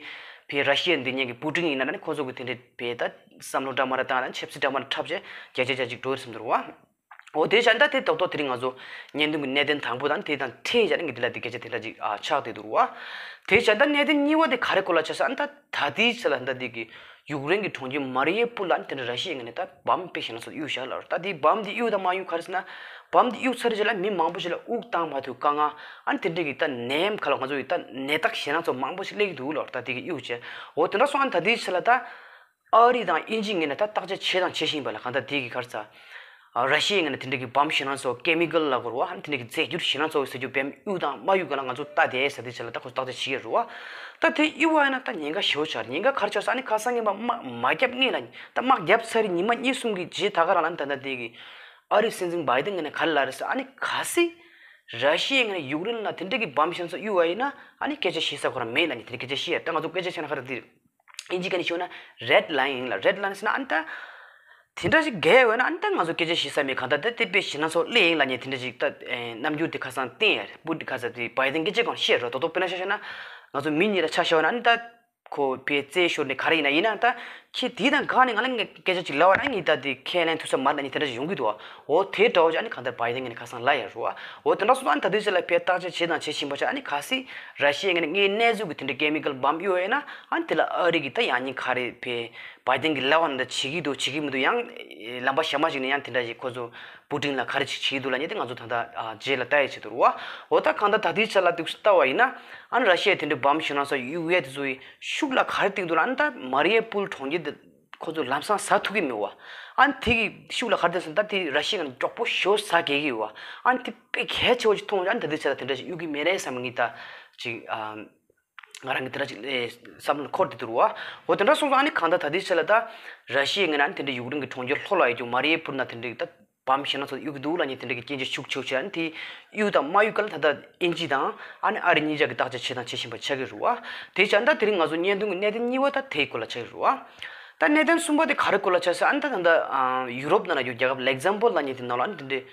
ཕར་ར་ཤི་ཡ་འདི་ཉན་གྱི་པུ་ཏིན་ཡིན་ན་ཨ་ནི་ཁོ་ཚོ་གི་དེ་འདྲ་ཕར་ད་བསམ་བློ་འདྲ་མ་འདྲ་བཏང་ན་ཆབ་སྲིད་འདྲ་མ་འདྲ་འཁྲབ་བྱས་བརྒྱ་ཆ་བརྒྱ་ཅིག་འགྲོ་ཡོད་བསམ་འདུག་རེད་བ། འོ་དེ་བྱས་ད་དེ་རྡོག་རྡོག་དེ་རིང་ང་ཚོ་བརྙན་ཐུང་གི་གནད་དོན་དང་པོ་དང་དེ་དང་འཕྲད་བྱས་ནས་ངས་འདི་ལ་འདི་སྐད་ཆ་དེ་འདྲ་ཅིག་ཨ་ཆགས་བསྡད་འདུག་རེད་བ། དེ་བྱས་ད་གནད་དོན་གཉིས་པ་དེ་ག་རེ་སྐོར་ལ་ཆགས་ཟེར་ཨ་ནི་ད་ད་ལྟའི་ཆ་ལ་ད་འདི་གི་ཡུཀ་རེན་གྱི་གྲོང་ཁྱེར་མ་རི་ཡུ་པུལ་ལ་ཨ་ནི་དེ་འདྲ་ར་ཤི་ཡའི་ངོས་ནས་ད་བམ་དཔེ་ཞེད་སྣང་ཚ་བོ་གཡུགས་བཞག་ལབ་རེད། ད་དེ་བམ་དེ་གཡུགས་དང་མ་གཡུགས་ག་རེ་ཟེར་ན། བམ་དེ་གཡུགས་ཚར་རྗེས་ལ་མི་མང་པོ་ཞིག་ལ་དབུགས་བཏང་མ་ཐུབ་དཀའ་ངལ་ཨ་ནི་དེ་འདྲ་གི་ད་ནད་ཡམས་ཁ་ལ་ང་ཚོ་ཡི་ད་ནད་རྟགས་ཞེད་སྣང་ཚ་བོ་མང་པོ་ཞིག་སླེབས་ཀྱི་འདུག་ལབ་རེད། ད་དེ་གི་གཡུགས་བྱས་འོ་དེ་འདྲ་སོང་ཨ་ནི་ད་ལྟའི་ཆ་ལ་ད། ཨ་རི་དང་དབྱིན་ཇིའི་ངོས་ནས་ད་བརྟག་དཔྱད་བྱས་དང་བྱེད་བཞིན་པ་ལ་གང་ལྟར་དེ་གི་ག་རེ་ཟེར། ཨ་ར་ཤི་ཡའི་ངོས་ནས་དེ་འདྲ་གི་བམ་ཞེད་སྣང་ཚ་བོ་ཀེ་མི་ཀལ་ལབ་དགོས་རེད་བ། ཨ་ནི་དེ་འདྲ་གི་རྫས་འགྱུར་ཞེད་སྣང་ཚ་བོ་ཟེར་རྒྱུ་བེམ་གཡུག་དང་མ་གཡུག་ག་ལ་ང་ཚོ་ལྟ་བསྡད་ཟེར་དེ་ཆ་ལ་ད་ཁོ་བརྟག་དཔྱད་བྱེད་ཀྱི་རེད་བ། ད་དེ་གཡུག་བ་ཡིན་ན་ད་ཉེན་ཁ་ཞེ་པོ་ཆགས་རེད། ཉེན་ཁ་ག་རེ་ཆགས་ཟེར་ཨ་ནི་ཁ་སང་ངས་མ་མ་མ་བརྒྱབ་སྔོན་ལ་ད་དམག་བརྒྱབ་ཚར་རེད། ཉི་མ་གཉིས་གསུམ་གྱི་རྗེས་ད་ག་རང་ལ་ད་ལྟ་དེ་གི་ཨ་རིའི་སྲིད་འཛིན་བྷའི་ཏིན་ངོས་ནས་ག་རེ་ལབ་རེད་ཟེར་ཨ་ནི་གལ་སྲིད་ར་ཤི་ཡའི་ངོས་ནས་ཡུཀ་རེན་ལ་དེ་འདྲ་གི་བམ་ཞེད་སྣང་ཚ་བོ་གཡུག་བ་ཡིན་ན་ཨ་ནི་སྐད་ཆ་བཤད་ས་ཁོ་རང་མེད་ལབ་ནས་དེ་འདྲ་སྐད་ཆ་བཤད་ཡ་ད་ང་ཚོ་སྐད་ཆ་བཤད་ན་ག་རེ་དེ། དབྱིན་ཇིའི་སྐད་ནས་ཞུས་ན་རེཌ་ལའིན་ཡིན་ལ། རེཌ་ལའིན་ཟེར་ན་ཨ་ནི་ད། དེ་འདྲ་ཞིག་བརྒལ་བས་ན་ཨ་ནི་ད་ང་ཚོ་སྐད་ཆ་བཤད་ས་མེད། གང་ལྟར་ད་དེ་དཔེ་ཞེད་སྣང་ཚ་བོ་སླེབས་ཡིན་ལབ་ནས་དེ་འདྲ་ཞིག་ད་རྣམ་འགྱུར་དེ་ཁ་སང་བསྟན་ཡ་རེད། པུ་ཏིན་ཁ་སང་དེ་བྷའི་ཏིན་སྐད་ཆ་གང་བཤད་རོགས་ད་དོ་དཔེར་ན་ཆ་བཞག་ན་ང་ཚོ་མི་གཉིས་ལ་ཆ་བཞག་ན་ཨ་ནི་ད་ཁོ་བས་རྩད་ཤོར་ནས་ག་རེ་ཡིན་ན་ཡིན་ན་ད་ཁྱེད་དེ་དང་གང་ནས་ང་ལ་སྐད་ཆ་ཅིག་ལབ་པ་ན་ངས་ད་དེ་ཁས་ལེན་ཐུབ་ས་མ་རེད་ལབ་ནས་དེ་འདྲ་ཞིག་ཡོང་གི་འདུག་འོ་དེ་འདྲ་བོ་ཅིག་ཨ་ནི་གང་ལྟར་བྷའི་ཏིན་ངོས་ནས་ཁ་སང་ལབ་ཡ་རེད་བ། འོ་དེ་འདྲ་སོང་ཙང་ཨ་ནི་ད་དེ་ཚོ་ལ་ཕར་བརྟག་དཔྱད་བྱེད་དང་བྱེད་བཞིན་པ་ཆགས། ཨ་ནི་གལ་སྲིད་ར་ཤི་ཡའི་ངོས་ནས་དངོས་གནས་ཚུལ་གྱི་དེ་འདྲའི་ཀེ་མི་ཀལ་བམ་གཡུགས་ཡོད་ན་ཨ་ནི་དེ་ལ་ཨ་རི་གི་ད་ཡང་སྙིང་ག་རེ་ཕར་བྷའི་ཏིན་གྱིས་ལབ་པ་འདྲ་བྱེད་ཀྱི་འདུག་བྱེད་ཀྱི་མི་འདུག་ཡང་ལམ་པ་གཞན་པ་ཞིག་ནས་ཡང་དེ་འདྲ་ཞིག་ཁོ་ཚོ་པུ་ཏིན་ལ་ག་རེ་ཅིག་བྱེད་ཀྱི་འདུག་ལབ་མཁན་དེ་ང་ཚོ་ད་ལྟ་རྗེས་ལ་ལྟ་ཡ་ཆེད་དུ་རེད་བ། འོ་ད་གང་ལྟར་ད་དེ་ཚོ་ལ་འདུག་ལྟ་བ་ཡིན་ན་ཨ་ནི་ར་ཤི་ཡས་དེ་འདྲའི་བམ་ཞེད་སྣང་ཚ་བོ་གཡུག་ཡས་དེ་ཚོ་ཡི་ཤུགས་ལ་ག་རེ་བཏང་འདུག་ལབ་ན་ཨ་ནི་ད་མ་རི་ཡུ་པུལ་གྲོང་ཁྱེར་དེ། ཁོ་ཚོས་ལམ་སང་ཟ་ཐུབ་ཀྱི་མེད་བ། ཨ་ནི་དེ་གི་ཤུགས་ལ་ག་རེ་བཏང་ཟེར་ན་ད་དེ་ར་ཤི་ཡ་ནས་མགྱོགས་པོ་ཞེ་པོ་ཟ་གལ་གི་ཡོད་བ། ཨ་ནི་དེ་དཔེ་གལ་ཆེ་བོ་ཞིག་མཐོང་བྱས་ཨ་ནི་ད་དེ་ཆ་ལ་དེ་འདྲ་ཞིག་གཡུག་གི་མེད་རེད་བསམ་ངས་ད་ཅིག་ཨ། ང་རང་གི་དེ་འདྲ་ཅིག་ཨེ་བསམ་བློ་འཁོར་བསྡད་འདུག་རེད་བ། འོ་དེ་འདྲ་སོང་ཙང་ཨ་ནི་གང་ལྟར་ད་དེ་ཆ་ལ་ད་ར་ཤི་ཡའི་ངོས་ནས་ཨ་ནི་དེ་འདྲ་ཡུཀ་རེན་གྱི་གྲོང་ཁྱེར་ལྷོ་ལ་ཡོད་རྒྱུ་མ་རི་ཡུ་པུལ་ན་དེ་འདྲ་ད། བམ་ཞེད་སྣང་ཚ་བོ་གཡུག་གི་འདུག་ལབ་མཁན་དེ་འདྲ་གི་སྐད་ཆ་ཤུགས་ཆེ་ཤོས་ཨ་ནི་དེ་གཡུག་དང་མ་གཡུག་ག་ལ་ད་ལྟ་དབྱིན་ཇི་དང་ཨ་ནི་ཨ་རི་གཉིས་ཆ་གི་བརྟག་དཔྱད་བྱེད་དང་བྱེད་བཞིན་པ་ཆགས་ཀྱི་རེད་བ། དེ་བྱས་ད་དེ་རིང་ང་ཚོ་བརྙན་ཐུང་གི་གནད་དོན་གཉིས་པ་ད་དེའི་སྐོར་ལ་ཆགས་ཀྱི་རེད་བ། ད་གནད་དོན་གསུམ་པ་དེ་ག་རེ་སྐོར་ལ་ཆགས་ཟེར་ཨ་ནི་ད་ད་ལྟ་ཡུ་རོབ་ནང་ལ་ཡོད་རྒྱལ་ཁབ་ལེག་ཛམ་པོལ་ལབ་མཁན་དེ་ནང་ལ་ཨ་ནི་དེ་འདྲའི་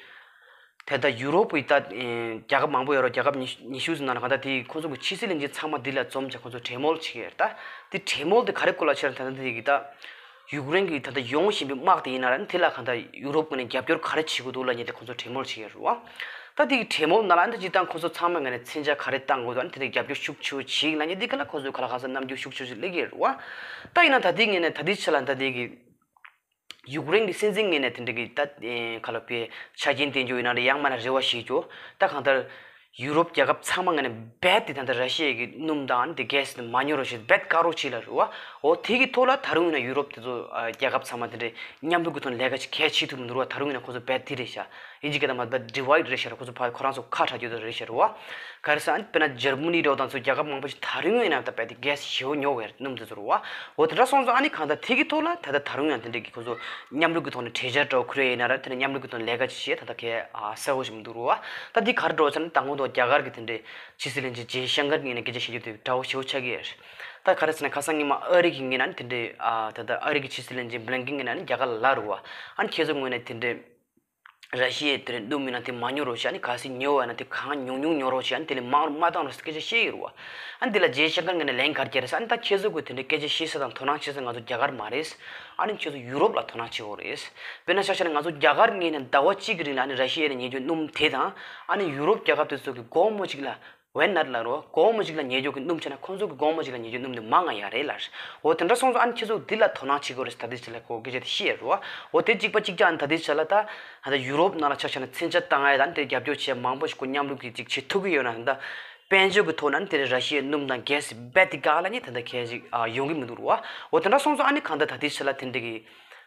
དེ་ལྟར་ཡུ་རོབ་ཀྱི་ད་རྒྱལ་ཁབ་མང་པོ་ཡོད་རེད། རྒྱལ་ཁབ་ཉི་ཤུ་ཙམ་ནང་ལ་གང་ལྟར་དེ་ཁོང་ཚོ་གི་ཕྱི་སྲིད་བློན་ཆེན་ཚང་མ་འདི་ལ་འཛོམས་བྱས་ཁོང་ཚོ་གྲོས་མོལ་བྱེད་ཀྱི་རེད། ད་དེ་གྲོས་མོལ་དེ་ག་རེ་སྐོར་ལ་བྱས་རེད། ད་ལྟ་དེ་གི་ད་ཡུཀ་རེན་གྱི་ད་ལྟ་ཡོང་བཞིན་པའི་དམག་དེ་ཡིན་ན་ར་དེ་ལ་གང་ལྟར་ཡུ་རོབ་ངོས་ནས་རྒྱབ་སྐྱོར་ག་རེ་བྱེད་དགོས་འདུག་ལབ་མཁན་དེ་ཁོང་ཚོ་གྲོས་མོལ་བྱེད་ཀྱི་རེད་བ། ད་དེ་གི་གྲོས་མོལ་ནང་ལ་ད་སྤྱིར་བཏང་ཁོང་ཚོ་ཚང་མ་ངོས་ནས་མཚོན་ཆ་ག་རེ་བཏང་དགོས་འདུག་དེ་ལ་རྒྱབ་སྐྱོར་ཤུགས་ཆེ་བོ་བྱེད་ཀྱི་ལབ་མཁན་དེ་ག་ལ་ཁོང་ཚོས་ག་ལ་ག་ས་རྣམ་འགྱུར་ཤུགས་ཆེ་བོ་ཞིག་སླེབས་ཀྱི་རེད་བ། ད་ཡིན་ན་ད་དེ་ངོས་ནས་ད་དེ་ཆ་ལ་ད་དེ་གི་ཡུཀ་རེན་གྱི་སྲིད་འཛིན་ངོས་ནས་དེ་འདྲ་གི་ད་ཨེ་ག་ལ་པའི་ཆ་རྐྱེན་བསྟན་རྒྱུ་ཡིན་ན་རེད། ཡང་མིན་ན་རེ་བ་ཞིག་བཅོ། ད་གང་ལྟར་ཡུ་རོབ་རྒྱལ་ཁབ་ཚང་མ་ངོས་ནས་རྦད་དེ་ད་ལྟ་ར་ཤི་ཡའི་གི་སྣུམ་དང་དེ་གྷེ་སི་དེ་མ་ཉོ་རོགས་ཞེས་རྦད་བཀག་རོགས་བྱེད་ལབ་རེད་བ། འོ་དེ་གི་ཐོག་ལ་ད་རུང་ཡིན་ན་ཡུ་རོབ་དེ་ཚོ་ཨ་རྒྱལ་ཁབ་ཚང་མ་དེ་འདྲའི་མཉམ་རུབ་ཀྱི་ཐོག་ནས་ལས་ཀ་ཅིག་གལ་ཆེ་ཐུབ་མི་འདུག་ར། ད་རུང་ཡིན་ན་ཁོ་ཚོ་རྦད་དེ་རེད་ཤག་ཡིན་གཅིག་གི་ད་མ་རྦད་ཌི་ཝའི་ཌི་རེད་ཤག་ར། ཁོ་ཚོ་ཕར་ཁོ་རང་ཚོ་ཁ་གྲག་རྒྱུ་དེ་རེད་ཤག་ར་བ། ག་རེ་ཟེར་ན་དཔེར་ན་འཇར་མ་ནི་འདྲ་བོ་དང་ཚོ་རྒྱལ་ཁབ་མང་པོ་ཞིག་ད་རུང་ཡིན་ན་ད་རྦད་དེ་གྷེ་སི་ཞེ་བོ་ཉོ་བའི་སྣུམ་དེ་ཚོ་རེད་བ། འོ་དེ་འདྲ་སོང་ཙང་ཨ་ནི་གང་ལྟར་དེ་གི་ཐོག་ལ་ད་ལྟ་ད་རུང་ཡང་དེ་འདྲ་གི་ཁོ་ཚོ་མཉམ་རུབ་ཀྱི་ཐོག་ནས་གྲོས་འཆར་འདྲ་བོ་ཁུར་ཡས་ཡིན་ན་ར། དེ་ནས་མཉམ་རུབ་ཀྱི་ཐོག་ནས་ལས་ཀ་ཅིག་བྱས་ད་ལྟ་གལ་ཨ་གསལ་བོ་ཞིག་མི་འདུག་རེད་བ། ད་འདི་ག་རེ་འདྲ་བོ་ཟེར་ན་མདང་དགོང་དུ་རྒྱ་གར་གྱི་དེ་འདྲའི་ཕྱི་སྲིད་བློན་ཆེན་ཇེ་ཤང་ཀར་ངོས་ནས་སྐད་ཆ་བཤད་རྒྱུ་དེ་འདྲ་བོ་ཞེ་བོ་ཆགས་ཀྱི་ཡོད་རེད། ད་ག་རེ་ཟེར་ན་ཁ་སང་ཉི་མ་ཨ་རི་གི་ངོས་ནས་ནི་དེ་འདྲའི་ཨ་ད་ལྟ་ཨ་རི་གི་ཕྱི་སྲིད་བློན་ཆེན་བྷི་ལིན་ཀེན་ངོས་ནས་ནི་རྒྱ་གར་ལ་ལབ་རེད་བ། ཨ་ནི་ཁྱེད་ཚོ་ངོས་ནས་དེ་འདྲའི་ར་ཤི་ཡའི་དེ་རིང་སྣུམ་ཡིན་ན་དེ་མ་ཉོ་རོགས་བྱས། ཨ་ནི་གལ་སྲིད་ཉོ་བ་ཡིན་ན་དེ་གང་ཉུང་ཉུང་ཉོ་རོགས་བྱས། ཨ་ནི་དེ་ལས་མང་རུ་མ་བཏང་རོགས་ཟེར་སྐད་ཆ་བཤད་ཡོད་རེད་བ། ཨ་ནི་དེ་ལ་ཇེ་ཤང་ཀར་ངོས་ནས་ལན་ག་རེ་བརྒྱབ་རེད་ཟེར། ཨ་ནི་ད་ཁྱེད་ཚོ་གི་དེ་འདྲའི་སྐད་ཆ་བཤད་ས་དང་དོ་སྣང་བྱེད་ས་ང་ཚོ་རྒྱ་གར་མ་རེད། ཨ་ནི་ཁྱེད་ཚོ་ཡུ་རོབ་ལ་དོ་སྣང་བྱེད་དགོས་རེད། དཔེར་ན་ཆ་བཞག་ན་ང་ཚོ་རྒྱ་གར་ངོས་ནས་ཟླ་བ་གཅིག་གི་རིང་ལ་ཨ་ནི་ར་ཤི་ཡ་ནས་ཉོ་རྒྱུ་སྣུམ་དེ་དང་། ཨ་ནི་ཡུ་རོབ་རྒྱལ་ཁབ་དེ་ཚོ་གི་སྒོར་མོ་གཅིག་ལ་ཝེན་ནར་ལ་རོ་སྒོར་མོ་གཅིག་ལ་ཉོ་རྒྱུ་གི་སྣུམ་བྱས་ན་ཁོང་ཚོ་གི་སྒོར་མོ་གཅིག་ལ་ཉོ་རྒྱུ་སྣུམ་དེ་མང་ང་ཡ་རེད་ལབ། འོ་དེ་འདྲ་སོང་ཙང་ཨ་ནི་ཁྱེད་ཚོ་འདི་ལ་དོ་སྣང་བྱེད་དགོས་རེད་ཟེར་ད་ལྟའི་ཆ་ལ་ཁོ་སྐད་ཆ་དེ་བཤད་ཡོད་རེད་བ། འོ་དེ་གཅིག་པ་གཅིག་རྐྱང་ཨ་ནི་ད་ལྟའི་ཆ་ལ་ད་ད་ལྟ་ཡུ་རོབ་ནང་ལ་ཆ་བཞག་ན་མཚོན་ཆ་བཏང་ཡ་དང་དེ་རྒྱབ་སྐྱོར་བྱེད་ཡ་མང་པོ་ཞིག་ཁོ་མཉམ་རུབ་ཀྱི་ཅིག་བྱེད་ཐུབ་ཀྱི་ཡོད་ན། ད་ལྟ་དཔལ་འབྱོར་གྱི་ཐོག་ནས་ཨ་ནི་དེ་ར་ཤི་ཡའི་སྣུམ་དང་གྷེ་སི་རྦད་དེ་བཀག་ལབ་ནི་ད་ལྟ་གལ་ཅིག་ཨ་ཡོང་གི་མི་འདུག་རེད་བ། འོ་དེ་འདྲ་སོང་ཙང་ཨ་ནི་གང་ལྟར་ད་ལྟའི་ཆ་ལ་དེ་འདྲ་གི་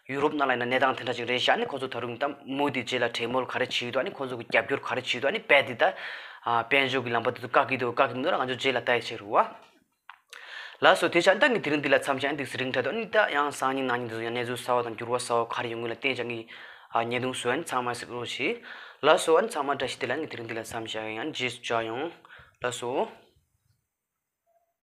ཡུ་རོབ་ནང་ལ་ཡིན་ན་གནས་སྟངས་དེ་འདྲ་ཅིག་རེད་ཤག་ཨ་ནི་ཁོང་ཚོ་ད་རུང་ད་མུ་མཐུད་རྗེས་ལ་གྲོས་མོལ་ག་རེ་བྱེད་ཀྱི་འདུག་ཨ་ནི་ཁོང་ཚོ་གི་རྒྱབ་སྐྱོར་ག་རེ་བྱེད་ཀྱི་འདུག་ཨ་ནི་རྦད་དེ་ད་ཨ་དཔལ་འབྱོར་གྱི་ལམ་པ་དེ་ཚོ་བཀག་གི་འདུག་བཀག་གི་མི་འདུག་ལ་ང་ཚོ་རྗེས་ལ་ལྟ་ཡི་བྱེད་རུ་བ། ལགས་སོ། དེ་ཆ་ཨ་ནི་ད་ངས་དེ་རིང་འདི་ལ་མཚམས་བཞག་ཨ་ནི་འདུག་སེ་རིང་ཁྲ་དུ་ཨ་ནི་ད་ཡང་སང་ཉིན་གནངས་ཉིན་དེ་ཚོ་ཡང་གནས་ཚུལ་གསར་བ་དང་འགྱུར་བ་གསར་བ་ག་རེ་ཡོང་གི་ལ་བརྟེན་བྱས་ངས་ཨ་བརྙན་ཐུང་བཟོས། ཨ་ནི་ཚང་མ་གཟིགས་རོགས་བྱེད། ལགས་སོ། ཨ་ནི་ཚང་མ་བཀྲ་ཤིས་བདེ་ལེགས། ངས་དེ་རིང་འདི་ལ་མཚམས་བཞག་ཡང་རྗེས་སུ་མཇལ་ཡོང་། ལགས་སོ།